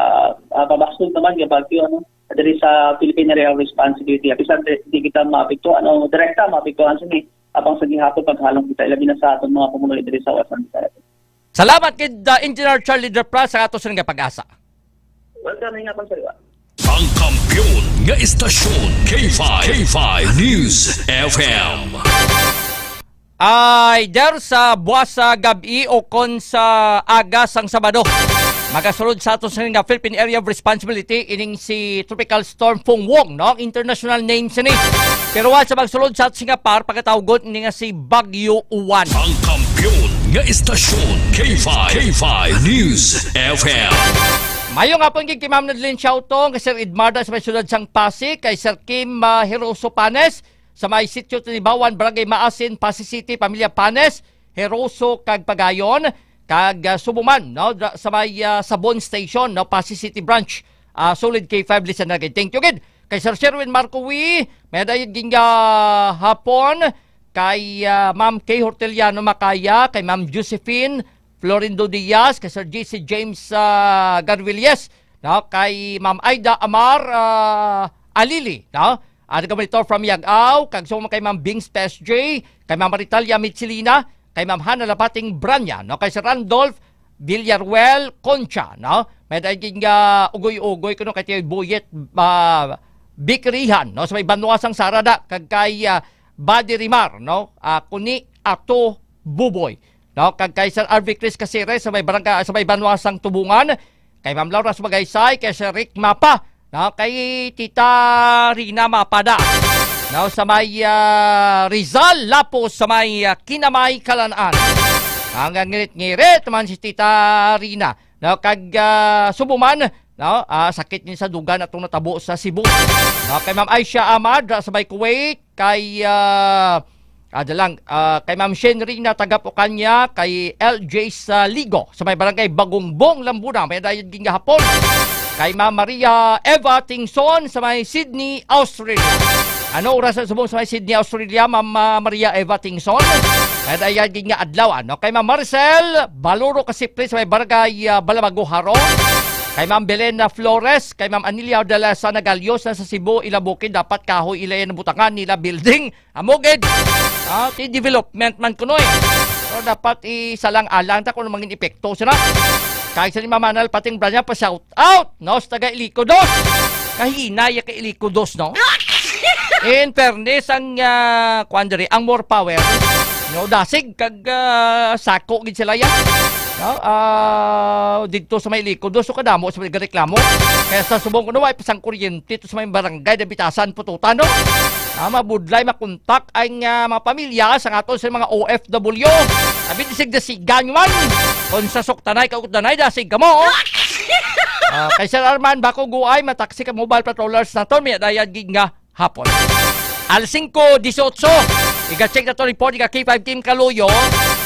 ah, pabasog naman nga bagyo, ano, diri sa Philippine Area of Responsibility. Bisan di, di kita maapektuhan o direkta maapektuhan sini, apang sa gihapon paghalong kita, ilabi na sa aton mga pumuluyo diri sa Western Visayas. Salamat kid, uh, Engineer Charlie Depra sa ato sini nga pag-asa. Welcome, nga pang saliwa. Ang kampiyon nga istasyon, K five, K five News F M. Ay, der sa buwas sa gab-i o kon sa aga sang Sabado, magasulod sa ato sini nga Philippine Area of Responsibility ining si Tropical Storm Fong Wong, no? Ang international name sini. Pero wa sa magsulod sa ato sini nga par, pagkatawgon ini nga si Bagyo Uwan. Ang kampiyon nga istasyon, K five, K five News F M. Mayong hapon gid kay Ma'am Nadlin Siautong, kay Sir Edmarda sa may siyudad sang Pasig, kay Sir Kim, ah, Hiroso Panes sa may Sitio Tinibawan, Barangay Maasin, Pasig City, pamilya Panes, Hiroso kag Pagayon, kag, ah, Subuman, no, dra-, sa may, ah, Sabon Station, no, Pasig City Branch. Ah, solid K five listener gid. Thank you gid. Kay Sir Sherwin Marcowi, may dayon gid nga hapon, kay, ah, Ma'am Kay Horteliano Macaya, kay Ma'am Josephine Florindo Diaz, kay Sir J C James, ah, Garvilles, no? Kay Ma'am Aida Amar, ah, Alili, no? At kami ito from Yag-aw, kag sa kay Ma'am Bings P S J, kay Ma'am Ritalia Michelina, kay Ma'am Hana Lapating Branya, no? Kay Sir Randolph Villaruel Concha, no? May dayon gid nga ugoy-ugoy kuno kay Tiyoy Boyet, ah, Bikrihan, no? Sa may Banwa sang Sarada, kag kay, ah, Buddy Rimar, no? Ah, kuni ato Buboy, no? Kag kay Sir R V Chris Casires sa may barangay, sa may Banwa sang Tubungan, kay Ma'am Laura Sumagaysay, kay Sir Rick Mapa, no? Kay Tita Rina Mapada, no? Sa may, ah, Rizal, Lapos, sa may, ah, Kinamay, Kalanaan. Ang ngirit-ngirit man si Tita Rina, no? Kag, ah, Subuman, no? Ah, sakit ni sa dugan atong natabo sa Cebu. No? Kay Ma'am Aisha Ahmad, ah, sa may Kuwait, kay, ah, ada lang, ah, kay Ma'am Shenrina Tagapukanya, kay L J Saligo, sa may barangay Bagongbong, Lambuna, may dayon gid nga hapon. Kay Ma'am Maria Eva Tingson, sa may Sydney, Australia. Ano oras ang subong sa may Sydney, Australia, Ma'am, ah, Maria Eva Tingson? May dayon gid nga adlaw, ano? Kay Ma'am Maricel Baluro Kasipri, sa may barangay, ah, Balabago, Jaro. Kay Ma'am Belena Flores, kay Ma'am Anilia de la Sana Galios na sa Cebu, ila bukid, dapat kahoy ila yan butangan nila building. Amo gid. Ah, ti development man kuno eh. Pero dapat isalang-alang ta kung ano mangin epekto sila. Kag sa ni Mama Nal, pating Branya, pa shout out, no, sa taga Ilico Dos. Kahinay ya kay Ilico Dos, no? In fairness, ang, ah, kuwan diri, ang More Power, no, dasig kag, ah, sako gid sila ya. No? Ah, didto sa may Ilico Dos, so kadamo sa mga reklamo. Kaya sa subong ko na, way pasang kuryente to sa may barangay na bitasan pututan, no? Ah, mabudlay makontak ang, ah, mga pamilya sa aton sa mga O F W. Abi, disig-disigan man. Kung sa suktanay, kautdanay, dasig ka mo. Ah, kay Sir Arman, bako guay, mataksi ka mobile patrollers naton, may dayan gid nga hapon. Alas singko dieciocho, iga-check na to report, iga K five Team Kaluyo,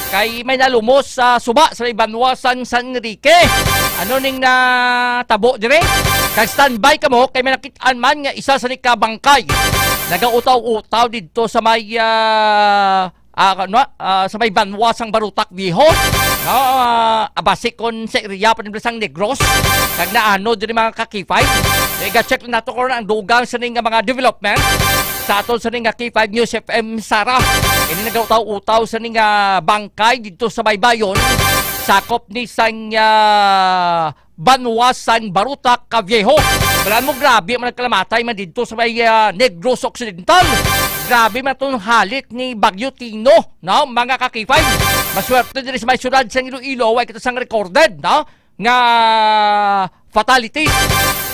kay may nalumos sa suba sa may banwa sang San Enrique. Ano ning natabo dire? Kag standby kamo, kay may nakit-an man nga isa sa ni kabangkay. Nagautaw-utaw didto sa may, ah, ah, ano, ah, sa may banwa sang Barutak Viejo. No, ah, basi kon sa area pa nila sang Negros. Kag naano diri mga ka-K five. Iga-check lang nato kung ang dugang sa ning mga development sa aton sa ning nga K five News F M Sara. Ini nagautaw-utaw sa ning, ah, bangkay didto sa Baybayon. Sakop ni sang, ah, banwa sang Barutak Viejo. Balaan mo, grabe man nagkalamatay man didto sa may, ah, Negros Occidental. Grabe man itong halit ni Bagyo Tino, no, mga ka-K five. Maswerte diri sa may syudad sang Iloilo, way kita sang recorded, no, nga fatalities.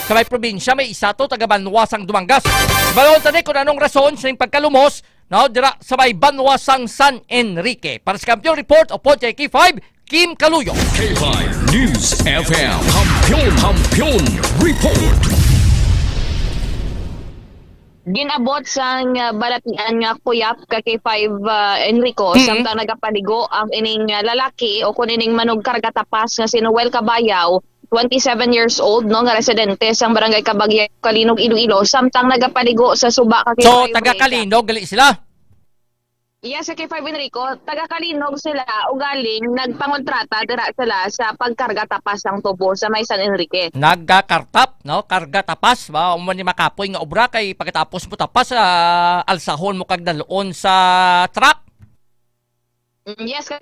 Sa may probinsya, may isa to, taga banwa sang Dumangas. Balon tani kung anong rason sa pagkalumos, no, dira sa may banwa sang San Enrique. Para sa Kampiyon Report, upod kay K five, Kim Kaluyo. K five News F M. Kampiyon, Kampiyon Report. Ginabot sang, ah, balatian nga kuyap ka K five, ah, Enrico, Mm. samtang nagapaligo ang ining, ah, lalaki o kun ining manugkarga tapas nga si Noel Cabayaw, twenty-seven years old, no, nga residente sang Barangay Cabagyaw, Calinog, Iloilo, samtang nagapaligo sa suba ka K five. So, taga Kalinog gali sila? Yes, sa K five Enrico, taga Calinog sila, ugaling nagpangontrata dira sila sa pagkarga tapas sang tubo sa may San Enrique. Nagkakartap, no? Karga tapas, ba? Amo ni makapoy nga obra kay pagkatapos mo tapas, ah, alsahon mo kag dalon sa truck. Mm, yes, K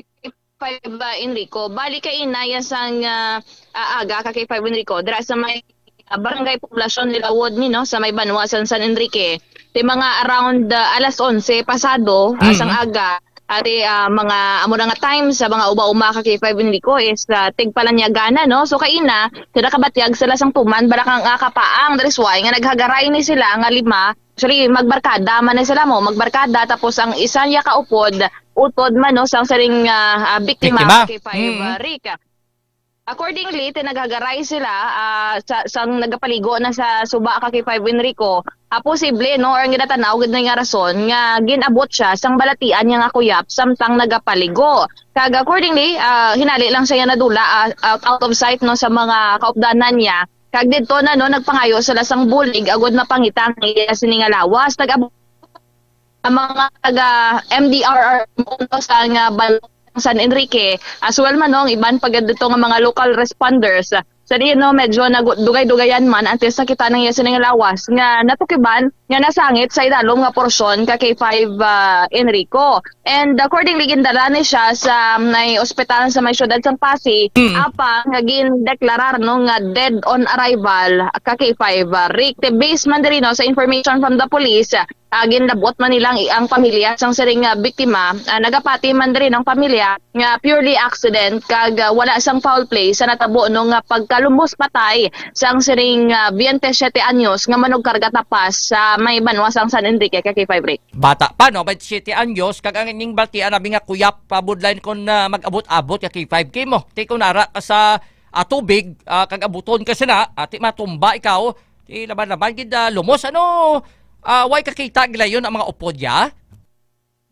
five, ah, Enrico. Bali kay ina ya sang, ah, ah, aga ka K five Enrico. Dira sa may, ah, Barangay Poblacion Lilawod ni, no, sa may banwa sang San Enrique. Ti mga around, ah, alas onse pasado, ah, sang Mm. aga, ati, ah, mga amo na nga time sa mga uba-uma ka K five Enrico is, ah, tigpalanyagan na, no? So, kaina, sila kabatyag sila sang tuman, balakang, ah, kapaang, that is why nga naghagaray ni sila nga lima. Actually, magbarkada man ni sila mo, magbarkada, tapos ang isa niya kaupod, utod man, no, sang siring, ah, ah, biktima, Biktima? K five, Mm. ah, Rick. Accordingly, tinaghagaray sila, ah, sa, sang nagapaligo na sa suba ka K five Enrico. Ah, posible, no, or ginatanaw gid na nga rason nga gin-abot siya sang balatian niya nga kuyap samtang nagapaligo. Kag accordingly, ah, hinali lang siya nadula, ah, out, out of sight, no, sa mga kaupdanan niya. Kag didto na, no, nagpangayo sila sang bulig agud mapangita ang iya sini nga lawas. Nag-abot ang mga taga M D R R mo, no, sa nga balong San Enrique, as well man, no, ang iban pa gid dito nga mga local responders. Sa diin, no, medyo nag-, dugay-dugayan man antes nakita ng iya sini nga lawas nga natukiban nga nasangit sa idalom nga porsyon ka K five, ah, Enrico. And accordingly, gindala ni siya sa may ospital sa may siyudad sang Passi, Mm. apang nga gindeklarar, no, nga dead on arrival ka K five, ah, Rick. Te base man diri, no, sa information from the police, ah, ginlabot man nila ang, ang pamilya sang siring nga biktima. Ah, nagapati man diri ang pamilya nga purely accident kag, ah, wala sang foul play sa natabo, no, nga pagkalumbos patay sang siring, ah, twenty-seven anyos nga manugkarga tapas sa may banwa sang San Enrique ka K five, Rick. Bata pa, no? Twenty-seven anyos, kag ang ining balatian abi nga kuyap, ah, budlay kon, ah, mag-abot-abot ka K five K mo. Ti kon ara ka sa, ah, tubig, ah, kag abuton ka sana, ah, ti matumba ikaw, ti laban-laban gid, ah, lumos. Ano, ah, way kakita gilayon ang mga upod ya?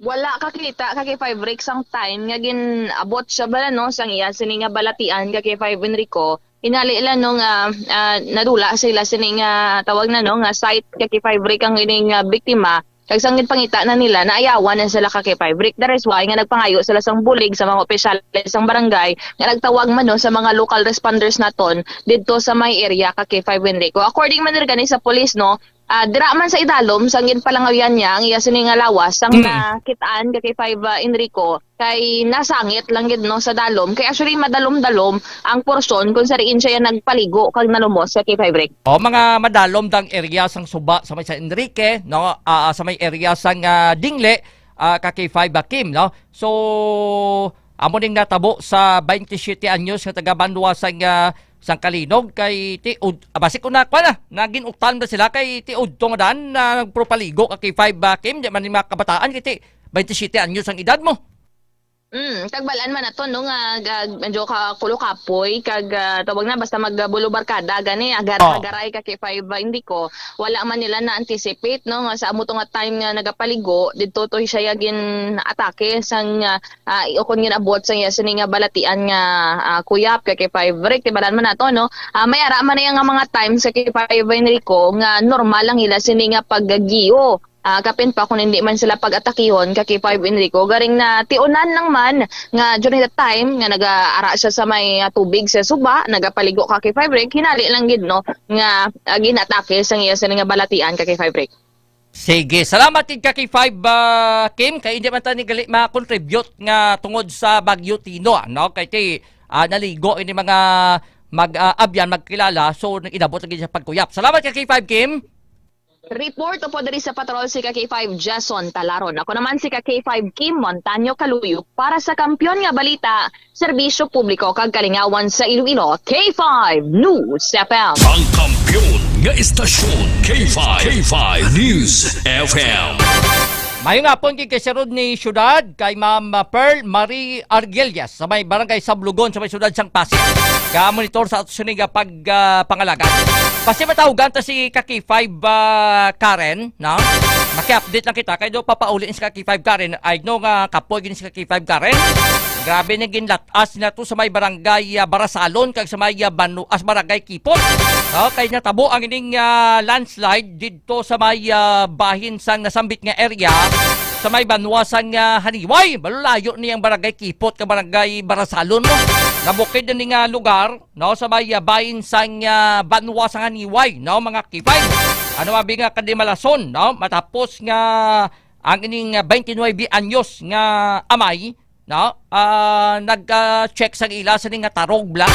Wala kakita ka K five Rick sang time nga gin-abot siya bala, no, sang iya sini nga balatian ka K five Enrico. Hinali lang, no, nga, ah, nadula sila sini nga tawag na, no, nga site ka K five Rick ang ining, ah, biktima. Kag sang ginpangita na nila, naayawan na sila ka K five Rick. That is why nga nagpangayo sila sang bulig sa mga opisyales sang barangay nga nagtawag man, no, sa mga local responders naton didto sa may area ka K five Enrico. According man gani sa police, no, ah, dira man sa idalom sang ginpalangayan niya ang iya sini nga lawas sang Mm. nakit-an ka K five, ah, Enrico, kay nasangit lang gid, no, sa dalom. Kay actually madalom-dalom ang porsyon kung sa diin siya nagpaligo kag nalumos sa K five Rick. O, mga madalom dang area sang suba sa may San Enrique, no, ah, sa may area sang, ah, Dingle, ah, ka K five Kim, no. So, amo ning natabo sa twenty-seven anyos nga taga banwa sang, ah, sang Calinog kay ti ud-, ah, basi ko na, kwa na, nagin utan na sila kay ti udto nga daan na nagpropaligo ka K five, ah, Kim, di man ni mga kabataan kay ti twenty-seven anyos ang edad mo. Mm, kag bal-an man nato, no, nga ga-, medyo ka kulo kapoy kag, ah, tawag na basta magbulo barkada gani agar Oh. agaray ka K five, ah, hindi ko wala man nila na-anticipate, no, nga sa amo to nga time nga nagapaligo didto to siya gin-atake sang, ah, ah, ukon gin-abot sa iya sini nga balatian nga, ah, kuyap ka K five Rick, ti bal-an man nato, no. Ah, may ara man na iya nga mga times ka K five Enrico nga normal lang ila sini nga paggiyo. Ah, kapin pa kung hindi man sila pag-atakihon ka K five Enrico, garing na tiunan lang man nga during the time nga nagaara siya sa may, ah, tubig sa suba, nagapaligo ka K five Rick, hinali lang gid, no, nga, ah, ginatake sa iya sini nga balatian ka K five Rick. Sige, salamat gid ka K five, ah, Kim, kay hindi man ta ni gali ma-contribute nga tungod sa Bagyo Tino, no? Kay ti, ah, naligo ini mga mag, ah, abyan, magkilala, so nag-inabot lagi sa pagkuyap. Salamat ka K five, Kim. Report upo diri sa Patrol si ka K five Jason Talaron. Ako naman si ka K five Kim Montaño Kaluyo para sa Kampiyon nga Balita, Serbisyo Publiko kag Kalingawan sa Iloilo, K five News F M. Ang kampiyon nga istasyon, K five, K five News F M. Maayong hapon kay, kay Sir Rodney Syudad, kay Ma'am, ah, Pearl Marie Argelias sa may Barangay Sablogon sa may siyudad sang Pasig. Ga-monitor sa ato sini nga pag, ah, pangalagad. Basi matawgan ta si ka K five, ah, Karen, no? Maki-update lang kita kay do papauli ni si ka K five Karen. I know nga kapoy gid ni si ka K five Karen. Grabe na ginlatas na to sa may barangay, ah, Barasalon kag sa may, ah, Banu-, as barangay Kipot. No? Kay natabo ang ining, ah, landslide didto sa may, ah, bahin sang nasambit nga area sa may banwa sang, ah, Haniway. Malulayo ni ang barangay Kipot ka barangay Barasalon, no? Nabukid na ni nga lugar, no, sa may, ah, bahin sang, ah, banwa sang Haniway, no, mga K five. Ano abi nga kadimalason, no? Matapos nga ang ining, ah, twenty-nine anyos nga amay, no, ah, nag-, ah, check sa ila sa nga tarog bla.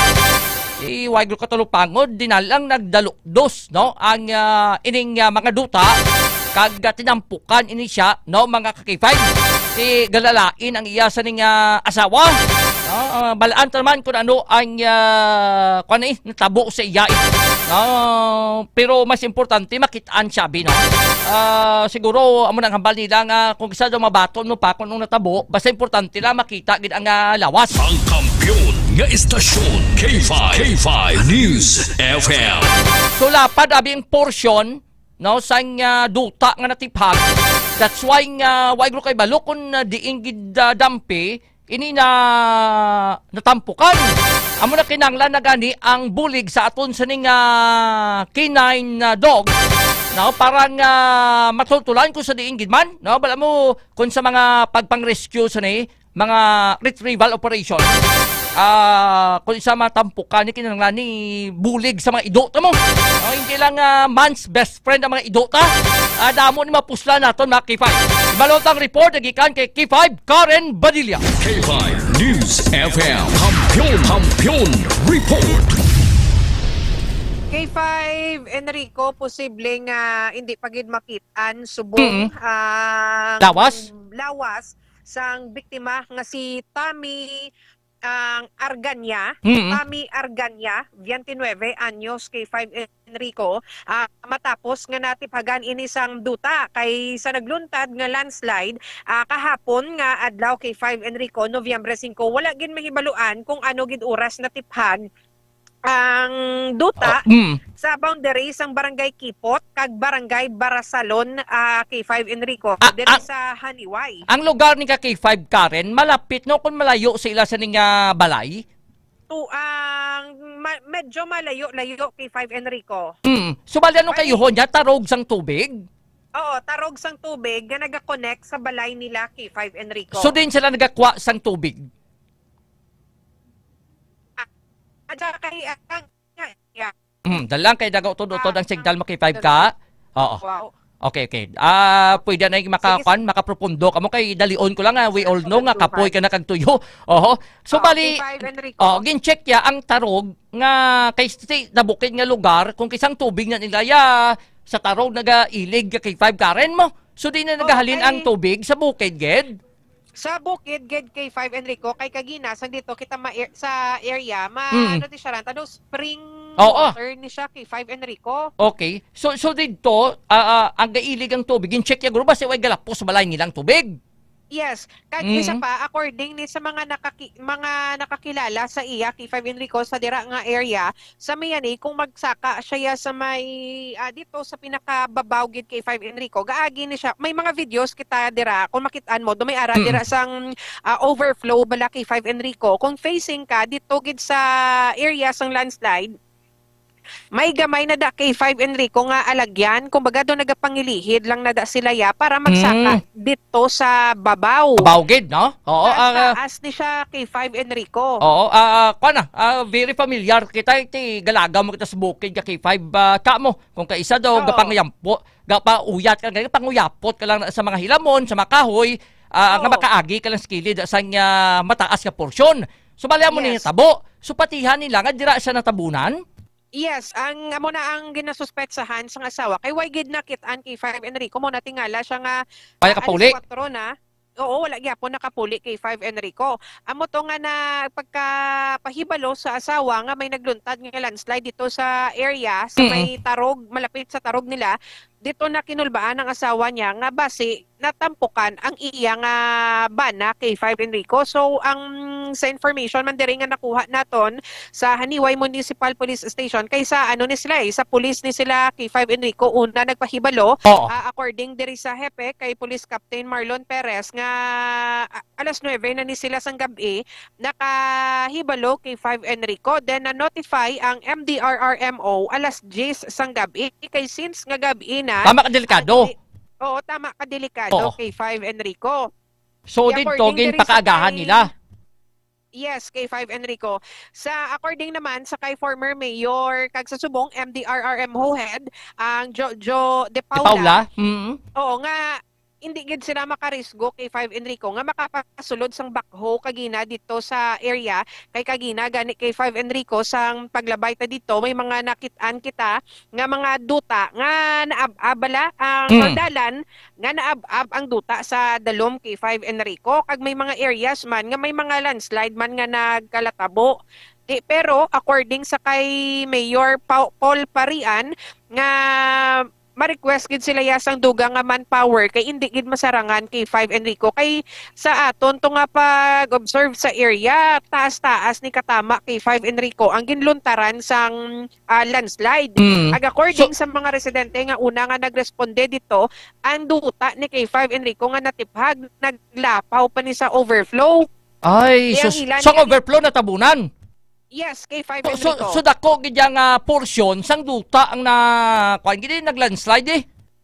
Iway gud katalupangod, di na lang nagdalukdos, no, ang, ah, ining, ah, mga duta, kag, ah, tinampukan ini siya, no, mga ka-K five. Ti galalain ang iya sa ning, ah, asawa. No, ah, balaan ta naman kung ano ang, ah, kwan, eh, natabo sa iya, eh. No, pero mas importante, makitaan siya, bi, no? Ah, siguro, amo nang hambal nila nga kung isa daw mabaton mo pa kung anong natabo, basta importante lang makita gid ang, ah, lawas. Ang kampiyon nga istasyon, K five, K five News F M. So, lapad abi ang porsyon, no, sang, ah, duta nga natiphag. That's why nga, wa gid kay balo kung, ah, diin gid, ah, dampi, ini na natampukan. Amo na kinahanglan na gani ang bulig sa aton sining, ah, K nine, ah, dog, no, para nga matultulan kung sa diin gid man, no, bala mo kung sa mga pagpang-rescue sa ni mga retrieval operation. Ah, kung isa matampukan ni kinahanglan ni bulig sa mga ido ta mo. No, hindi lang, ah, man's best friend ang mga ido ta. Ah, damo ni mapuslan naton, mga K five. Ibalot ang report na gikan kay K five Karen Badilla. K five News F M. Kampiyon, Kampiyon Report. K five, Enrico, posible nga hindi pa gid makit-an subong Mm. ang Lawas? lawas sang biktima nga si Tommy ang Arganya, Mm. Tommy Arganya, twenty-nine anyos, K five Enrico, ah, matapos nga natiphagan ini sang duta kay sa nagluntad nga landslide, ah, kahapon nga adlaw, K five Enrico, Nobyembre singko, wala gid mahibaluan kung ano gid oras natiphag ang duta Oh, mm. sa boundary sang Barangay Kipot kag Barangay Barasalon, ah, K five Enrico, Ah, diri ah, sa Haniway. Ang lugar ni ka K five Karen, malapit, no, kung malayo sa ila sa ning, ah, balay? To, ang ma-, medyo malayo-layo, K five Enrico. Mm. So, bali, ano Bali kayo ho niya? Tarog sang tubig? Oo, tarog sang tubig nga nagakonect sa balay nila, K five Enrico. So, din sila nagakwa sang tubig? Ah, at saka kay, ah, ang, yeah, yeah. Mm, dalang kay daga utod-utod Ah, ang signal mo, K five ka? Oo. Wow. Okay, okay. Ah, pwede na yung Sige, makakuan, makaprofundo ka mo kay dalion ko lang, ah, we all know nga kapoy ka na kag tuyo. Oho. So, Oh, bali, K five Enrico. Oh, gin-check ya ang tarog nga kay si nabukid nga lugar, kung kisang tubig na nila ya sa tarog nagailig ya K five Karen mo. So, di na Oh, nagahalin ang kay tubig sa bukid, gid? Sa bukid, gid, K five Enrico, kay kagina, sang dito kita ma-, sa area, ma-, Mm. ano di siya, ran, ano, spring Oo. water ni siya, K five Enrico. Okay. So, so didto, ah, ah, ang gailig ang tubig, gin-check ya guro, basta way galapos sa balay nilang tubig. Yes. Kag isa Mm. pa, according ni sa mga nakaki-, mga nakakilala sa iya, K five Enrico, sa dira nga area, sa Miami, kung magsaka siya ya sa may, ah, dito sa pinakababaw gid, K five Enrico, gaagi ni siya. May mga videos kita dira, kung makit-an mo, do may ara Mm. dira sang, ah, overflow bala, K five Enrico. Kung facing ka dito gid sa area sang landslide, may gamay na da, K five Enrico, nga alagyan. Kumbaga, do nagapangilihid lang na da sila ya para magsaka Mm. dito sa babaw. Babaw gid, no? Oo, Taas, ah, taas ni siya, K five Enrico. Oo, ah, ah, kuwan na, ah, very familiar kita, ti galaga mo kita sa bukid ka K five, ah, ka mo, kung kaisa daw, Oo. gapanguyampo, gapauyat ka, gapanguyapot ka lang sa mga hilamon, sa mga kahoy, ah, nga Oo. makaagi ka lang sa kilid, sa nga mataas nga porsyon. So, bali amo ni Yes. natabo. So, patihan nila nga dira siya natabunan? Yes, ang, amo na ang ginasuspetsahan sang asawa. Kay way gid nakit-an K five Enrico, mo natingala siya nga, Ay, ah, kapuli? alas kwatro na. Oo, wala gyapon nakapuli K five Enrico. Amo to nga na pagkapahibalo sa asawa nga may nagluntad nga landslide dito sa area, sa Mm. may tarog, malapit sa tarog nila. dito na kinulbaan ang asawa niya nga basi natampukan ang iya nga bana, K five Enrico. So, ang sa information man diri nga nakuha naton sa Haniway Municipal Police Station, kay sa ano ni sila eh, sa police ni sila, K five Enrico, una nagpahibalo, Oo. ah, according diri sa hepe kay Police Captain Marlon Perez nga, ah, alas nuebe na ni sila sang gab-i, nakahibalo kay Five Enrico, then na-notify ang M D R R M O alas diyes sang gab-i, kay since nga gab-i na, Tama ka, delikado. ah, dili-, oo, tama ka, delikado Oo. kay Five Enrico. So, Di didto, according diri sa ginpakaagahan kay nila. Yes, kay Five Enrico. Sa according naman sa kay former mayor kag sa subong M D R R M O head, ang Jojo De De Paula. Paula? Mm. Oo nga, hindi gid sila makarisgo kay Five Enrico nga makapasulod sang backhoe kagina dito sa area, kay kagina gani kay Five Enrico sang paglabay ta dito, may mga nakit-an kita nga mga duta nga naab-ab bala ang Mm. dalan nga naab-ab ang duta sa dalom kay Five Enrico, kag may mga areas man nga may mga landslide man nga nagkalatabo. Di, pero according sa kay Mayor Pau-, Paul Parian, nga ma-request gid sila ya sang dugang nga manpower kay indi gid masarangan kay Five Enrico. Kay sa aton to nga pag-observe sa area, taas-taas ni katama kay Five Enrico ang ginluntaran sang, ah, landslide. Mm. Ag according So sa mga residente nga una nga nagresponde dito, ang duta ni kay Five Enrico nga natiphag naglapaw pa ni sa overflow. Ay, Kaya ang sus-, ilan sang nga overflow natabunan? Yes, kay Five So, so, Enrico. so dako gid yang, ah, porsyon sang duta ang na, kuwan gid, nag-landslide eh.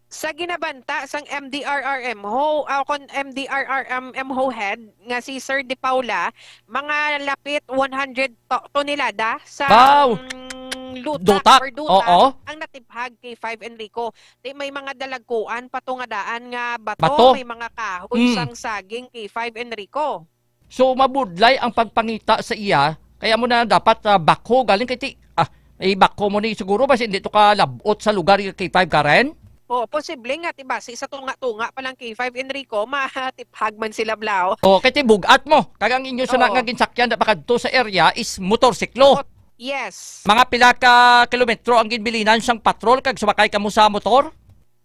Sa ginabanta sang M D R R M ho, ah, kon M D R R M ho head nga si Sir De Paula, mga lapit one hundred to-, tonelada sa, Wow! mm, luta Duta? or duta Oo. ang natiphag kay Five Enrico. Di may mga dalagkuan pa to nga daan nga bato, Bato? may mga kahoy Mm. sang saging kay Five Enrico. So, mabudlay ang pagpangita sa iya, kaya mo na dapat, ah, backhoe galing kay ti-, ah, eh, backhoe mo ni siguro basi hindi to ka labot sa lugar yung K five, Karen? Oh, posible nga, ti basi sa tunga-tunga pa lang K five, Enrico, matiphag man sila, Blau. Oh, kay ti bugat mo. Kag ang inyo sana Oo. nga ginsakyan na pakadto sa area is motorsiklo. Mot-, yes. Mga pila ka kilometro ang ginbilinan sang patrol kag sumakay kamo sa motor?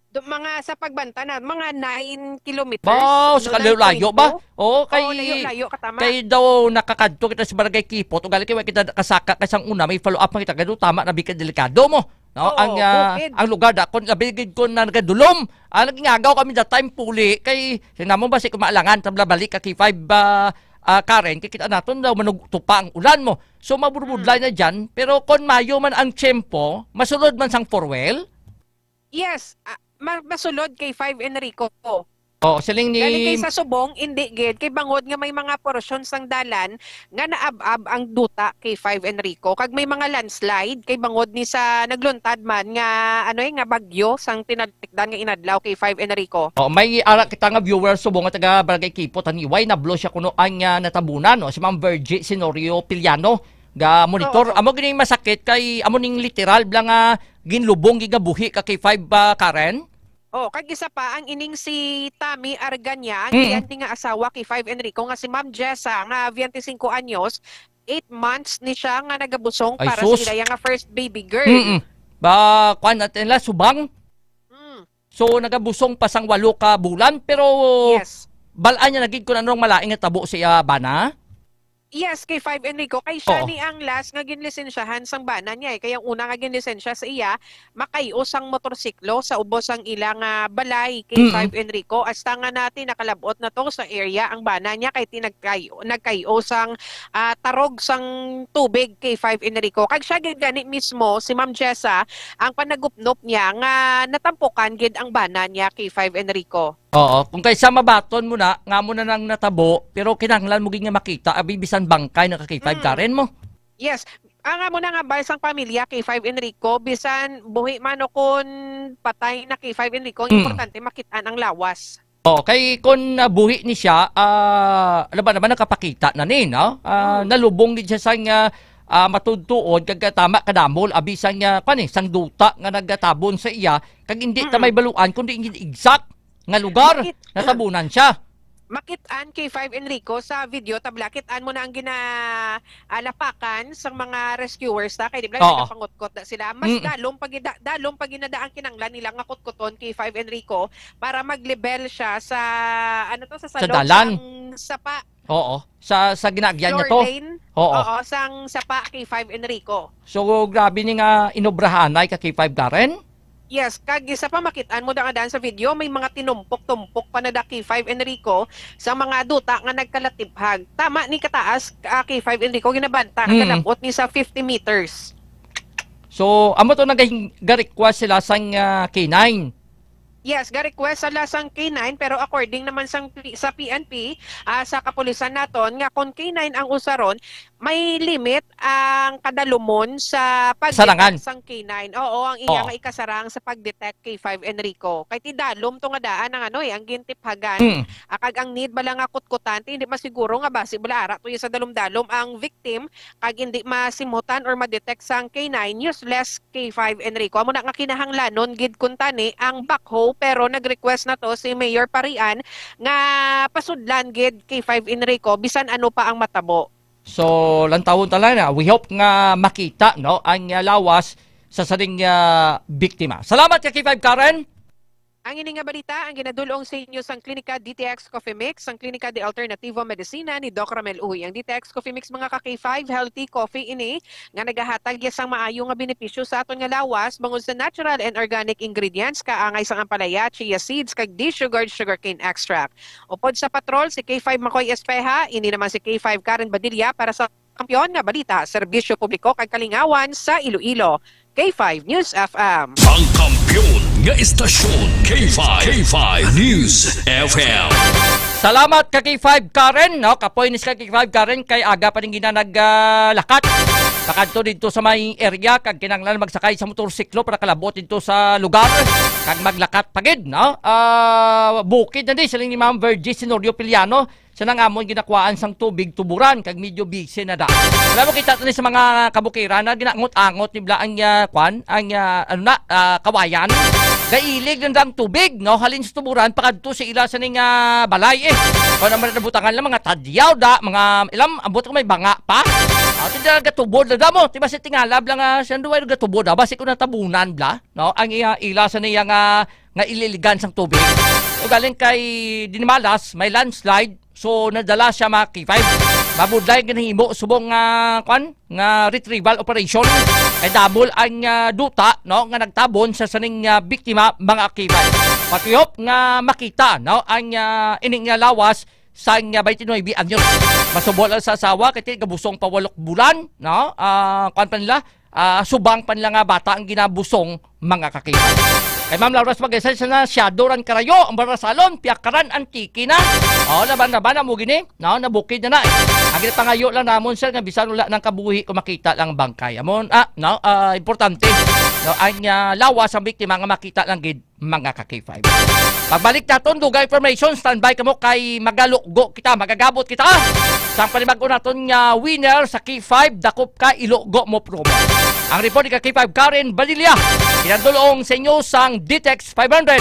Do, mga sa pagbanta na, mga nine kilometers, Wow, sa no, kalayo-layo ba? nine point two. Oo, kay, Oo, layo-layo, katama. kay daw nakakadto kita sa Barangay Kipot, ugali kay wa kita kasaka, kay sang una may follow up man kita, kay daw tama na bika delikado mo. No, Oo, ang, ah, bukid. ang lugar da kon labi gid kon na nagadulom. Ah, nagingagaw kami that time puli kay sinamo ba si kumaalangan tabla balik ka K five, ah, ah, Karen, kay kita naton daw manugtupa ang ulan mo. So, mabudbudlay Mm. na dyan. Pero kon mayo man ang tiyempo, masulod man sang four wheel? Yes, ah, ma-, masulod kay Five Enrico. Oh, siling ni Galing kay sa subong, indi gid, kay bangod nga may mga porsyon sang dalan nga naab-ab ang duta kay Five Enrico, kag may mga landslide kay bangod ni sa nagluntad man nga, ano eh, nga bagyo sang tinalikdan nga inadlaw kay Five Enrico. Oh, may ara kita nga viewer subong nga taga Barangay Kipot, Haniway, nablo siya kuno ang, ah, natabunan, no? Si Ma'am Virgie Senorio Piliano, ga monitor. Oo. Amo gini masakit kay amo ning literal bala nga ginlubong gid nga buhi ka kay Five, ah, Karen? Oh, kag isa pa, ang ining si Tammy Argania, ang Mm. giyan ni nga asawa kay Five Enrico, nga si Ma'am Jessa, nga twenty-five anyos, eight months ni siya nga nagabusong Ay, para sus. sa ila nga first baby girl. Mm-mm. Ba, kuwan natin la, subang? Mm. So, nagabusong pa sang walo ka bulan, pero Yes. bal-an niya na gid kung anong malain nga tabo sa iya bana? Yes, kay Five Enrico, kay siya Oo. ni ang last nga ginlisensyahan sang bana niya eh. Kay ang una nga ginlisensya sa iya, makay-o sang motorsiklo sa ubos sang ila nga balay kay Mm. Five Enrico. Hasta nga nati nakalabot na to sa area ang bana niya kay ti nagkay-, nagkay-o sang, ah, tarog sang tubig kay Five Enrico. Kag siya gid gani mismo, si Ma'am Jessa, ang panagupnop niya nga natampukan gid ang bana niya kay Five Enrico. Oo, kung kaysa mabaton mo na, nga mo na nang natabo, pero kinahanglan mo gid nga makita, abi bisan bangkay na ka K five Mm. Karen mo. Yes. Ang amo na nga bal sang pamilya K five Enrico, bisan buhi man o kun patay na K five Enrico, ang Mm. importante makit-an ang lawas. Oo, kay kun, ah, buhi ni siya, ah, alam ba naman nakapakita na ni, no? Ah, Mm. nalubong gid siya sa nga, ah, matudtuod kag tama kadamol, abi sa nga, kwan eh, sang duta nga nagatabon sa iya, kag hindi ta Mm. may baluan kundi gid exact nga lugar Makit- natabunan siya. Makit-an, K five Enrico, sa video, tabla, kit-an mo na ang gina-, ah, lapakan sang mga rescuers, ta? Kay di ba, Oo. nagapangutkot na sila. Mas Mm. dalom pa gid-, dalom pa gid na ang kinanglan nila nga kutkuton, K five Enrico, para maglibel siya sa, ano to, sa Sa salog dalan. sang sapa. Oo. Sa, sa ginaagyan niya Floor to. lane. Oo. Oo, sang sapa, K five Enrico. So, grabe ni nga inobrahanay ka, K five Karen? Yes, kag isa pa, makit-an mo da nga daan sa video, may mga tinumpok-tumpok pa na da, K five Enrico, sa mga duta nga nagkalatiphag. Tama ni kataas, ah, K five Enrico, ginabanta ang Mm. kalabot ni sa fifty meters. So, amo to nagahing-, ga-request sila sang, ah, K nine. Yes, ga-request sila sang K nine, pero according naman sang P-, sa P N P, ah, sa kapulisan naton, nga kon K nine ang usaron, may limit ang kadalumon sa pag-detect Sarangan. sang K nine. Oo, ang iya Oo. nga ikasarang sa pag-detect, K five Enrico. Kay ti dalom to nga daan ang, ano, eh, ang gintiphagan. Mm. Ah, kag ang need bala nga kutkutan, ti hindi masiguro nga basi bala ara to iya sa dalom-dalom ang victim, kag hindi masimutan or ma-detect sang K nine, useless K five Enrico. Amo na nga kinahanglanon gid kuntani ang backhoe, pero nag-request na to si Mayor Parian nga pasudlan gid, K five Enrico, bisan ano pa ang matabo. So, lantawon ta lang na. We hope nga makita, no, ang, ah, lawas sa sining, ah, biktima. Salamat ka, K five Karen. Ang ini nga balita ang ginadul-ong sa inyo sang Klinika D T X Coffee Mix, sang Klinika de Alternativo Medicina ni Doc Ramel Uy. Ang D T X Coffee Mix, mga ka-K five, healthy coffee ini nga nagahatag ya sang maayo nga benepisyo sa aton nga lawas bangod sa natural and organic ingredients, kaangay sang ampalaya, chia seeds, kag desugared sugarcane extract. Upod sa patrol, si K five Makoy Espeha, ini naman si K five Karen Badilla para sa Kampiyon nga Balita, Serbisyo Publiko kag Kalingawan sa Iloilo, K five News F M. Ang kampiyon nga istasyon, K five, K five News F M. Salamat ka K five Karen, no? Kapoy ni ka K five Karen kay aga pa ning gina nag, ah, lakat. Pakadto dito sa may area kag kinahanglan magsakay sa motorsiklo para kalabot dito sa lugar kag maglakat pa gid, no? Ah, bukid na di, siling ni Ma'am Virgie Senorio Piliano. Siya nang amon ginakuhaan sang tubig tuburan kag medyo busy na da. Alam mo, kita tani sa mga kabukiran na ginaangot-angot ni bla ang, ah, kwan, ang, ah, ano na, ah, kawayan. Gailig lang ang tubig, no? Halin sa tuburan, pakadto sa ila sa ning, ah, balay, eh. Kung naman nabutangan lang, mga tadyaw da, mga, ilam, ambot ko may banga pa. Ah, tinda gatubod na da mo. Diba si tingalab lang, ah, siya duway gatubod, ah, basi ko natabunan, bla, no? Ang iya, ila sa niya nga, nga ililigan sang tubig. So, galing kay Dinimalas, may landslide. So, nadala siya, mga K five. Mabudlay nga nahimo subong nga, kwan, nga retrieval operation. Kay double ang, ah, duta, no, nga nagtabon sa sining, ah, biktima, mga K five. Patuyop nga makita, no, ang, ah, ining, ah, lawas sang, ah, twenty-nine anyos. Masubol ang sa asawa kay ti gabusong pa walok bulan, no? Ah, kwan pa nila, ah, subang pa nila nga bata ang ginabusong, mga kakita. Kay Ma'am Laura Spagay, sa na siya, Doran Karayo, ang Barasalon, Piakaran, Antique na. Oh, laban-laban na mo gini, no, nabukid na na, eh. Ang ginapangayo lang namon, sir, nga bisan wala nang kabuhi kung makita lang ang bangkay. Amon, ah, no, ah, importante. No, ang, ah, lawas ang biktima nga makita lang gid, mga ka-K five. Pagbalik naton, dugang information, standby kamo kay magalukgo kita, magagabot kita. Sang panibag-o naton nga winner sa K five, dakop ka, ilukgo mo promo. Ang report ni ka K five Karen Badilla, pinadulong sa inyo sang Ditex five hundred.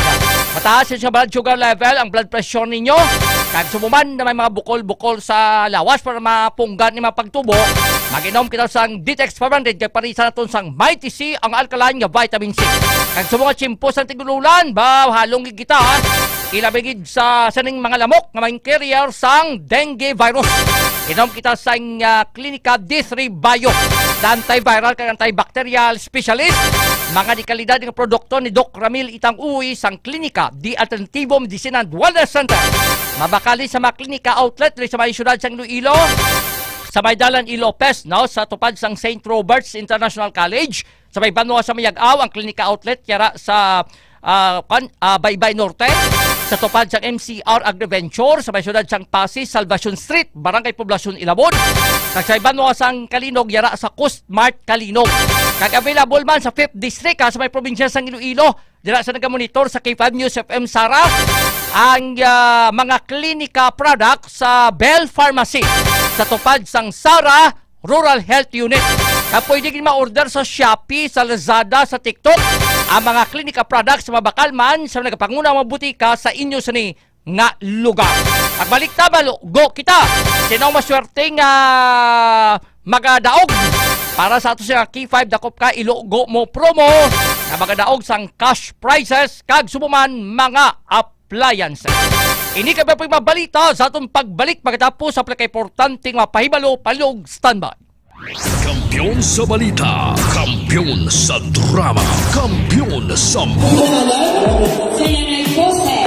Mataas ang blood sugar level, ang blood pressure ninyo. Kag sumuman na may mga bukol-bukol sa lawas para mapunggan ni mga pagtubo, mag-inom kita sang Ditex five hundred kay parisa naton sang Mighty C, ang alkaline nga vitamin C. Kag sa mga tiyempo sang tigululan, ba, halong gid kita, ha? Ilabi gid sa sining mga lamok nga may carrier sang dengue virus. Inom kita sang, ah, Klinika D three Bio, the antiviral kag antibacterial specialist. Mga dekalidad nga produkto ni Doc Ramil Itang Uy sang Klinika di Alternativo Medicine and Wellness Center. Mabakal ni sa mga klinika outlet diri sa may siyudad sang Iloilo, sa may Dalan E. Lopez, no, sa tupad sang Saint Robert's International College, sa may banwa sa Mayag-aw ang klinika outlet yara sa, ah, kwan, ah, Baybay Norte, sa tupad sang M C R Agriventure, sa may siyudad sang Passi, Salvacion Street, Barangay Poblacion, Ilabon. Kag sa may banwa sang Calinog yara sa Coast Mart Calinog. Kag available man sa Fifth District, ha, sa may probinsya sang Iloilo. Dira sa nagamonitor sa K five News F M Sara, ang, ah, mga klinika product sa Bell Pharmacy sa tupad sang Sara Rural Health Unit. Kag pwede gid ma-order sa Shopee, sa Lazada, sa TikTok ang mga klinika products sa mabakal man sa nagapanguna nga butika sa inyo sini nga lugar. Pagbalik ta, malugo kita. Sino ang maswerte nga magadaog? Para sa ato sa K five, dakop ka, ilugo mo promo na magadaog sang cash prizes kag subo man mga appliances. Ini kag iban pa mga balita sa atong pagbalik pagkatapos sa pinakaimportante nga mga pahibalo, palihog, standby. Kampiyon sa balita, kampiyon sa drama, kampiyon sa Pangalan? Kaya may pose.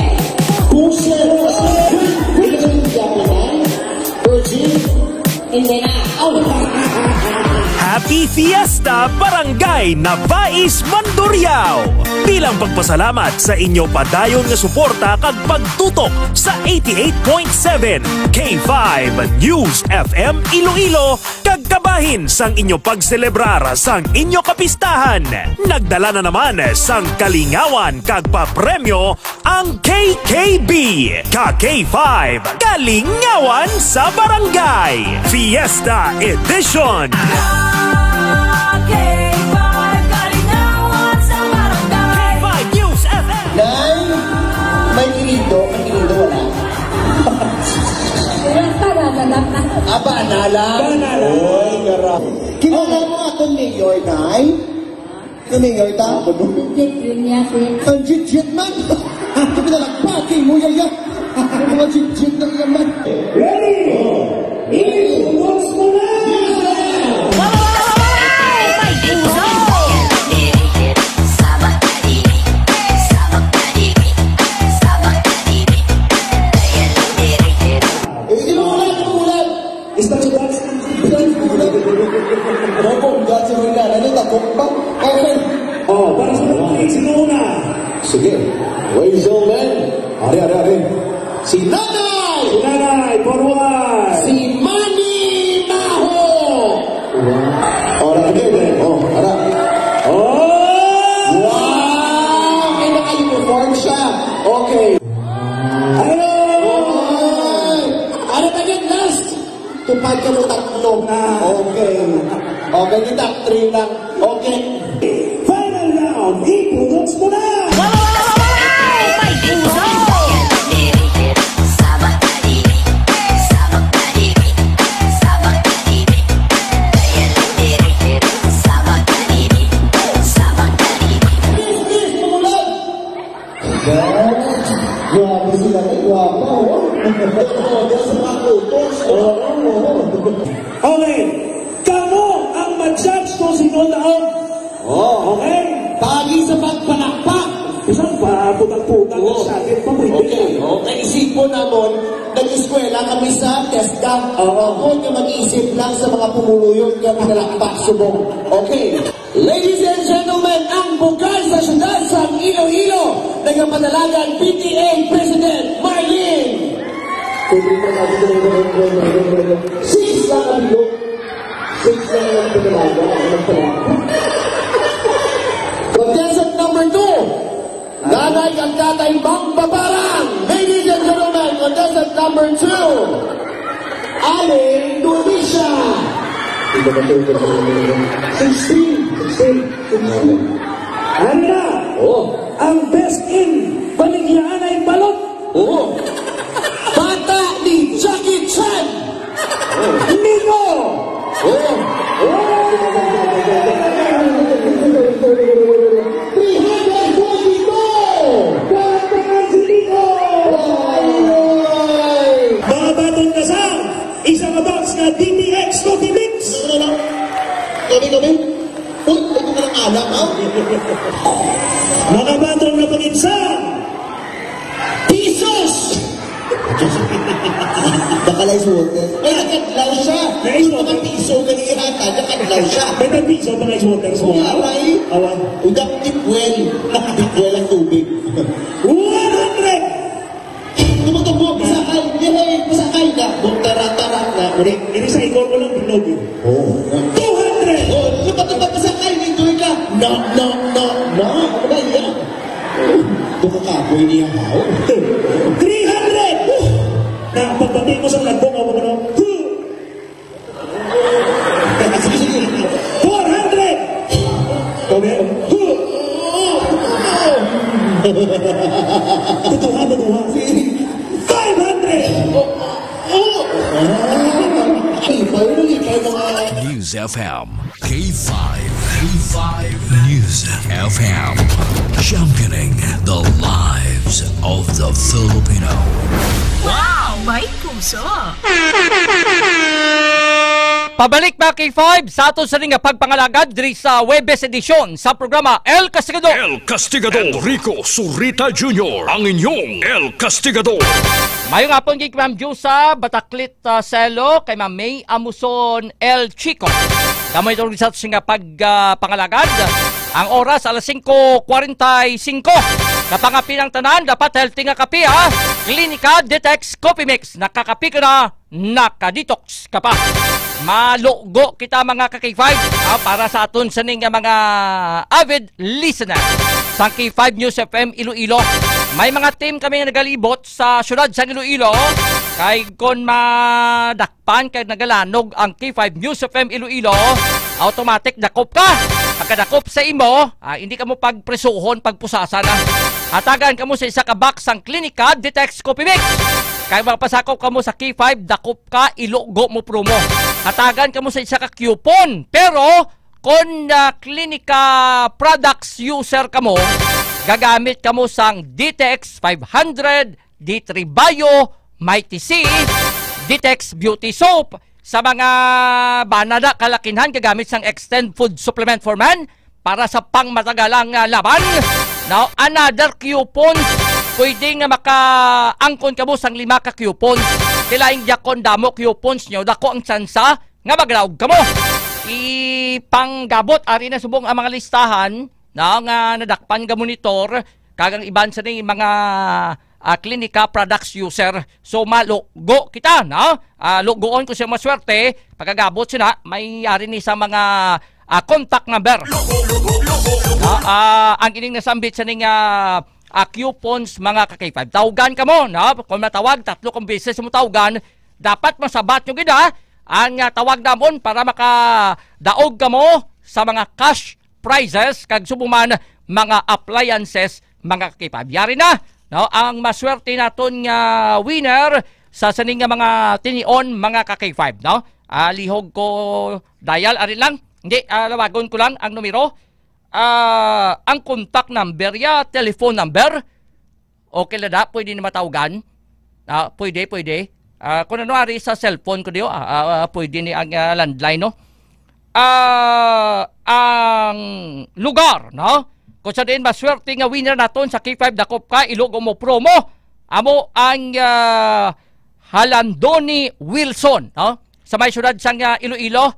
Pose. Virgin, Japanese. Virgin. Hindi na. Oh. Happy Fiesta, Barangay Nabais, Mandurriao! Bilang pagpasalamat sa inyo padayon nga suporta kag pagtutok sa eighty-eight point seven K five News F M Iloilo, kag kabahin sang inyo pagselebrar sang inyo kapistahan. Nagdala na naman sang kalingawan kag papremyo ang K K B, ka K five, Kalingawan sa Barangay, Fiesta Edition. K five, Kalingawan sa Barangay. K five News F M. Nay, may kinido, may kinido, wala. Wala pa, naganap na. Ah, bana lang? Bana lang. Oy, gara. Kilala mo atong mayor, Nay? Ano, mayor ta? Legit yun niya, sir. Ang legit man! Ang pinalakpakin mo, yaya! Ang mga legit na naman. Ready? Ready? Once more. Eh, imulat, imulat. Start to dance. Dance, imulat. Opo, dance mo na. Ano, takot pa? Okay. Oh, para sa mga kids, sino una? Sige. Ladies and gentlemen. Ari, ari, ari. Si Nanay! Si Nanay, forward! Si Manny Maho! Wow. Oh, okay, okay. Oh, ara. Oh! Wow! May naka-uniform siya. Okay. Hello! Oy! Ano tayo last? Tupad ka mo tatlo. Ah. Okay. Okay, kita three lang. Okay. Final round, i-pronounce mo na! Grabe sila, may gwapa, oh. Oo, sa mga kutos. Oo, oo. Okay. Kamo ang ma-judge kung sino daog. Oh. Okay? Pagi sa pagpalakpak. Isang pa, putang-putang, oo, sa atin, pa pwede. Okay, okay. Isipon namon, nag-eskwela kami sa TESDA. Oo. Ako nga mag-isip lang sa mga pumuluyo nga pinalakpak subong. Okay. Ladies and gentlemen, ang bugay sa siyudad sa Iloilo, nagapadalagan P T A President Marlene. Six lang ang bilog. Six lang ang padalagan. Contestant number two, Nanay kag Tatay Mang Babarang. Ladies and gentlemen, contestant number two. Aling Dulisa. Sixteen. Sixteen. Sixteen. Ano na? Oh. Ang best in Baligyaanay Balot. Oh. Bata ni Jackie Chan. Oh. Nino. Oh. Oh. Three hundred forty-two! Kwarta ang silino! Ay! Mga baton ka sa isa ka box nga D T X Coffee Mix. Ano na? Kami, kami? Uy, ito ka ng alak, ha? Mga baton nga pangitsa! Pisos! Baka lang ice water. Ay, nakadlaw siya. Nice. Yung mga piso, nag-iihata, nakadlaw siya. May tag-piso pa nga ice water sa Oo nga, mga. Bay. Awan. Uy, dapat deep well. Deep well ang tubig. One hundred! Tumutubog, pasakay. Yay! Pasakay na. Butara-tara na. Ini, ini sa ikon mo lang, bilog eh. Oh. Two hundred! Oh, lumapit na pasakay, enjoy ka. No, no, no, no. Ano ba yan? Ito ka kapoy niya, how? Three hundred! Na, pagbati mo sa kalbo, nga mo, ano? Huh! Four hundred! Okay? Huh! Tutuhan, tutuhan. Five hundred! News F M. K five. K five News F M. Championing the lives of the Filipino. Wow! May puso! Pabalik, mga K five, sa aton sa nga pagpangalagad diri sa Webes edisyon sa programa El Castigador. El Castigador. Enrico Surita Junior, ang inyong El Castigador. Mayong hapon, Geek Ma'am Jusa, Bataklit, ah, Selo, kay Ma'am May Amuson, El Chico. Kamo ito sa aton nga pag, ah, pangalagad. Ang oras, alas singko kwarenta y singko. Napangapin ang tanan, dapat healthy nga kape, ha? Klinika Detox Coffee Mix. Nakakape ka na, naka-detox ka pa. Malugo kita, mga ka-K five, ah, para sa aton sini nga mga avid listener sa K five News F M Iloilo. May mga team kami nga nagalibot sa siyudad sa Iloilo. Kay kon madakpan kay nagalanog ang K five News F M Iloilo, automatic dakop ka. Pagkadakop sa imo, ah, hindi ka mo pagprisuhon, pagpusasan na. Hatagan ka mo sa isa ka box sang Klinika Detox Coffee Mix. Kay mapasakop ka mo sa K five, dakop ka, ilugo mo promo. Hatagan ka mo sa isa ka coupon. Pero kung, ah, Klinika products user ka mo, gagamit ka mo sang D T X five hundred, D three Bio, Mighty C, Detox Beauty Soap, sa mga banada kalakinhan, gagamit sang Extend Food Supplement for Men para sa pangmatagalang, ah, laban. Now, another coupons, pwede nga makaangkon ka mo sang lima ka coupons. Kailangan gyakon damo coupons nyo, dako ang tsansa nga maglaog ka mo. Ipanggabot, ari na subong ang mga listahan, no, nga nadakpan nga monitor, kag ang iban sa ni mga, ah, Klinika products user. So, malugo kita, no? Ah, lugoon ko siya maswerte, pagkagabot sina, may ari ni sa mga, ah, contact number. Ah, ah, ang ining nasambit sa ning, ah, ah, coupons, mga ka-K five. Tawgan ka mo, no? Kung matawag, tatlo kang beses mo tawgan, dapat masabat nyo gid, ha? Ang, ah, tawag namon para makadaog ka mo sa mga cash prizes kag subong man mga appliances, mga ka-K five. Yari na, no, ang maswerte naton nga winner sa sining nga mga tinion, mga ka-K five, no? Ah, lihog ko dial, ari lang. Hindi, ah, lawagon ko lang ang numero. Ah, ang contact number ya, telephone number. Okay la da, pwede ni matawgan. Ah, pwede, pwede. Ah, kung ano ari sa cellphone ko diyo, ah, ah, ah, pwede ni ang, ah, landline, no? Ah, ang lugar, no? Kung sa diin maswerte nga winner naton sa K five Dakop Ka, ilugo mo promo, amo ang, ah, Halandoni Wilson, no? Sa may siyudad sang, ah, Iloilo,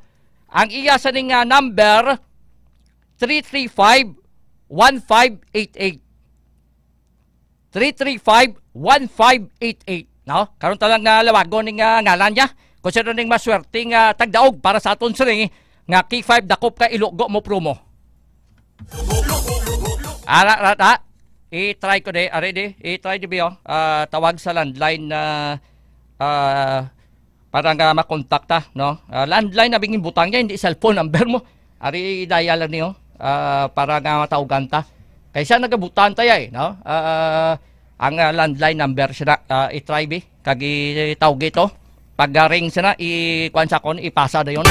ang iya sa ning, ah, number, three three five, one five eight eight. Three three five, one five eight eight, no? Karon ta lang nga lawagon ning, ah, ngalan niya. Kung sino ning maswerte nga tagdaog para sa aton sini nga K five Dakop Ka, ilugo mo promo. Ara, ara, ta. I-try ko de, are de. I-try de, biyo. Ah, tawag sa landline na, ah, para nga makontakta, no? Ah, landline na bingin butang niya, hindi cellphone number mo. Ari, dial lang niyo, ah, para nga matawgan ta. Kay siya nagabutan ta, eh, no? Ah, ang, ah, landline number siya na, ah, i-try, bi. Kag itawag ito. Pag, ah, ring siya na, i-, kuwan sa akon, ipasa na yun.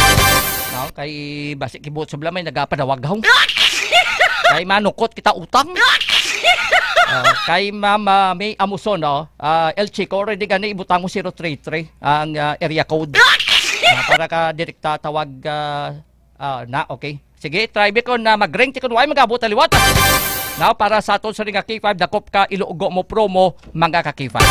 No? Kay basi kibot sa bala may nagapadawag, haw. Kay manukot kita utang. Ah, kay Mama May Amuson, no? Ah, El Chico, ready gani, ibutang mo zero three three ang, ah, area code. Ah, para ka direkta tawag, ah, ah, na, okay. Sige, try ko na mag-ring, tikon, way mag-abot na liwat. Now, para sa aton sa nga K five, Dakop Ka, ilugo mo promo, mga ka K five.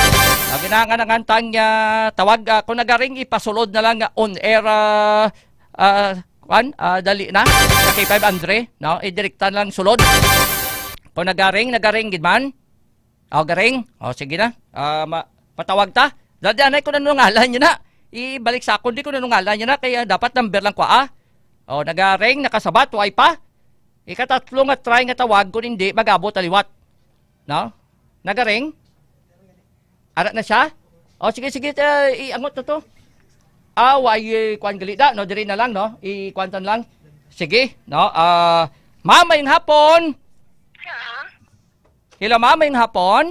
Ah, ginangan ang antang, ah, tawag, ah, kung nagaring, ipasulod na lang, ah, on air, ah, ah, kwan, ah, dali na. Sa K five Andre, no? Idirekta na lang sulod. Kung nagaring, nagaring gid man. O, garing. O, sige na. Ah, ma-, patawag ta. Dati anay ko na nung ngalan niya na. Ibalik sa akon, di ko na nung ngalan niya na. Kaya dapat number lang ko, ah. O, nagaring, nakasabat, way pa. Ikatatlo nga try nga tawag, kung hindi, mag-abot na liwat. No? Nagaring? Ara na siya? O, sige, sige, eh, iangot na to. Ah, way, eh, kwan gali da, no? Diri na lang, no? Ikwantan lang. Sige, no? Ah, ma'am, mayong hapon. Hello? Hello, ma'am, mayong hapon.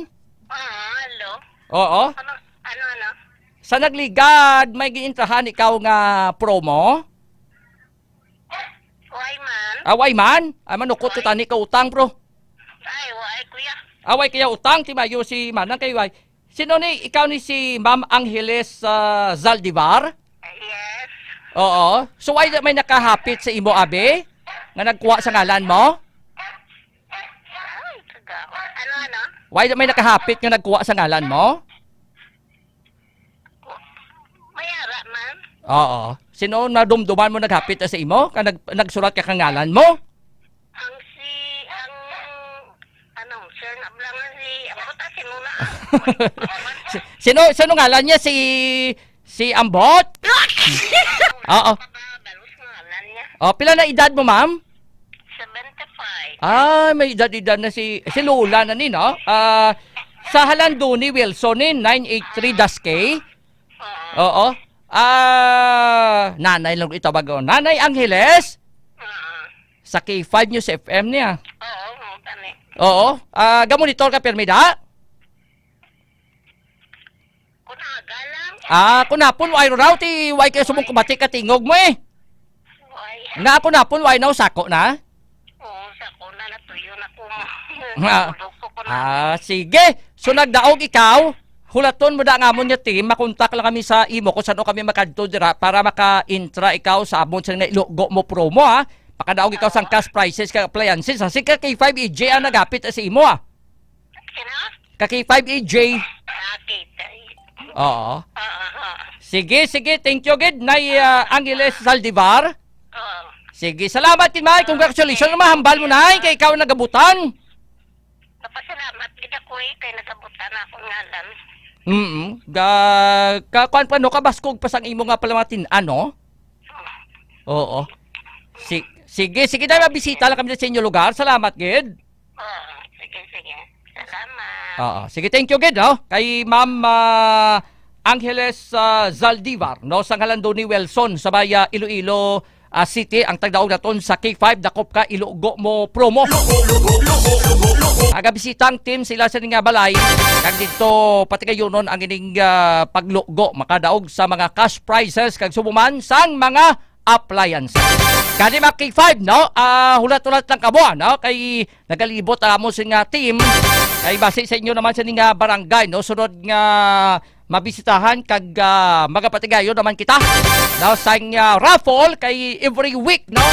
Ah, hello. Oo. Ano, ano, ano? Sa nagligad, may giintrahan ikaw nga promo? Why man? Ah, why man? Ay, manukot ko tani ka utang, bro. Ay, why, kuya? Ah, why kaya utang? Ti mayo si Manang kay why? Sino ni? Ikaw ni si Ma'am Angeles, ah, Zaldivar? Yes. Oo. So, why may nakahapit sa imo, abi? Nga nagkuha sa ngalan mo? Ay, kagawa. Ano, ano? Why may nakahapit nga nagkuha sa ngalan mo? May ara man. Oo. Sino nadumduman mo naghapit sa imo? Ka nag-, nagsulat ka kangalan mo? Ang si, ang, ano, sir, nablangan si, ang buta si Muna. Si-, sino, sino ngalan niya? Si, si Ambot? Oo. Balos ngalan niya. Oh, pila na edad mo, ma'am? Seventy-five. Ah, may edad-edad na si, si Lola na ni, no? Ah, sa Halandoni Wilson ni, nine eight three dash K. Oo. Oo. Ah, nanay lang itawag ko. Nanay Angeles? Oo. Sa K five News F M niya. Oo, oo, kami. Oo. Ah, gamonitor ka, pirmi da? Kunaga lang. Ah, kunapon, why raw ti, why kayo sumong kumati ka tingog mo eh? Why? Nga kunapon, why na, sako na? Oo, sako na, natuyo na ko. Ah. Tulog ko, kunaga. Ah, sige. So, nagdaog ikaw, hulaton mo da nga amon nga team, makontak lang kami sa imo kung saan kami makadto dira para maka-intra ikaw sa amon sa nga ilugo mo promo, ha? Makadaog ikaw sang cash prizes kag appliances, ha? Si ka K five E J ang nagapit sa imo, ha? Sino? Ka K five E J. Ah, K five. Oo. Oo, oo. Sige, sige. Thank you, gid, Nay, ah, Angeles Saldivar. Oo. Sige, salamat, gid, Nay. Congratulations. Okay. Mahambal mo, Nay, kay ikaw ang nagabutan. Napasalamat gid ako, eh, kay nagabutan ako ngalan. Mm. Ga-, ka-, kuwan pa, no, kabaskog pa sang imo nga pala mga tin-, ano? Oo. Si-, sige, sige, Nay, mabisita lang kami sa inyo lugar. Salamat, gid. Oo, sige, sige. Salamat. Oo. Sige, thank you gid, no? Kay Ma'am, ah, Angeles, ah, Zaldivar, no? Sa ngalan do ni Wilson, sa may, ah, Iloilo, ah, City, ang tagdaog naton sa K five, dakop ka, ilugo mo, promo. Agabisita ang team sila sa ning, ah, balay. Kag dito, patigayunon ang ining, ah, paglugo. Makadaog sa mga cash prizes, kag subuman sang mga appliances. Kani mga K five, no? Ah, hulat-hulat lang kamo, no? Kay nagalibot ang amo sing, ah, team. Kay basi sa inyo naman sa ning, ah, barangay, no? Sunod nga mabisitahan kag, ah, magapatigayon naman kita, no? Sang, ah, raffle kay every week, no?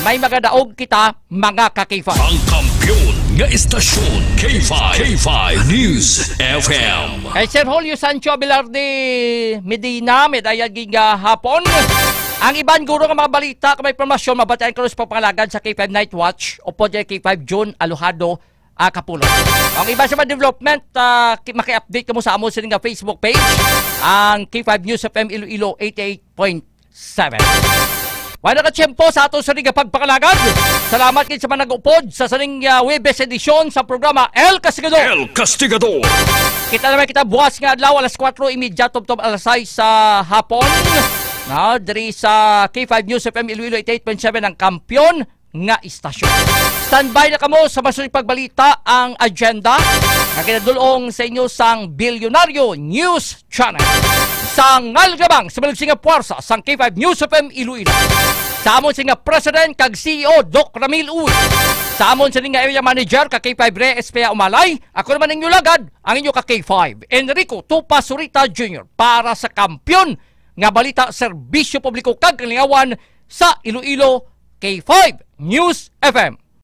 May magadaog kita, mga ka K five. Ang kampiyon nga istasyon, K five, K five News F M. Kay Sir Julio Sancho Abelarde Medina, may dayag ging, ah, hapon. Ang iban guro nga mga balita kag mga impormasyon mabatian karon sa pagpangalagad sa K five Night Watch o pod kay K five June Alojado, ah, Kapulot. Ang iban sa mga development, ah, ki-, maki-update kamo sa amon sini nga Facebook page, ang K five News F M Iloilo eighty-eight point seven. Wala na ka tiyempo sa ato sa nga pagpangalagad. Salamat gid sa mga nag-upod sa sining, ah, Huwebes edisyon sa programa El Castigador. El Castigador. Kita naman kita buwas nga adlaw, alas kuwatro y media tubtob alas sais sa hapon. Na, diri sa K five News F M Iloilo eighty-eight point seven, ang kampiyon nga istasyon. Standby na kamo sa masunod pagbalita, ang agenda nga kinadulong sa inyo sang Bilyonaryo News Channel. Sa ngalan lamang sa malugsinga puwersa sang K five News F M Iloilo, sa amon sini nga President kag C E O, Doc Ramil Uy, sa amon sini nga Area Manager ka K five Re Espea Umalay, ako naman ang inyo lagad, ang inyo ka K five, Enrico Tupa Surita Junior, para sa kampiyon nga balita, serbisyo publiko kag kalingawan sa Iloilo, K five News F M.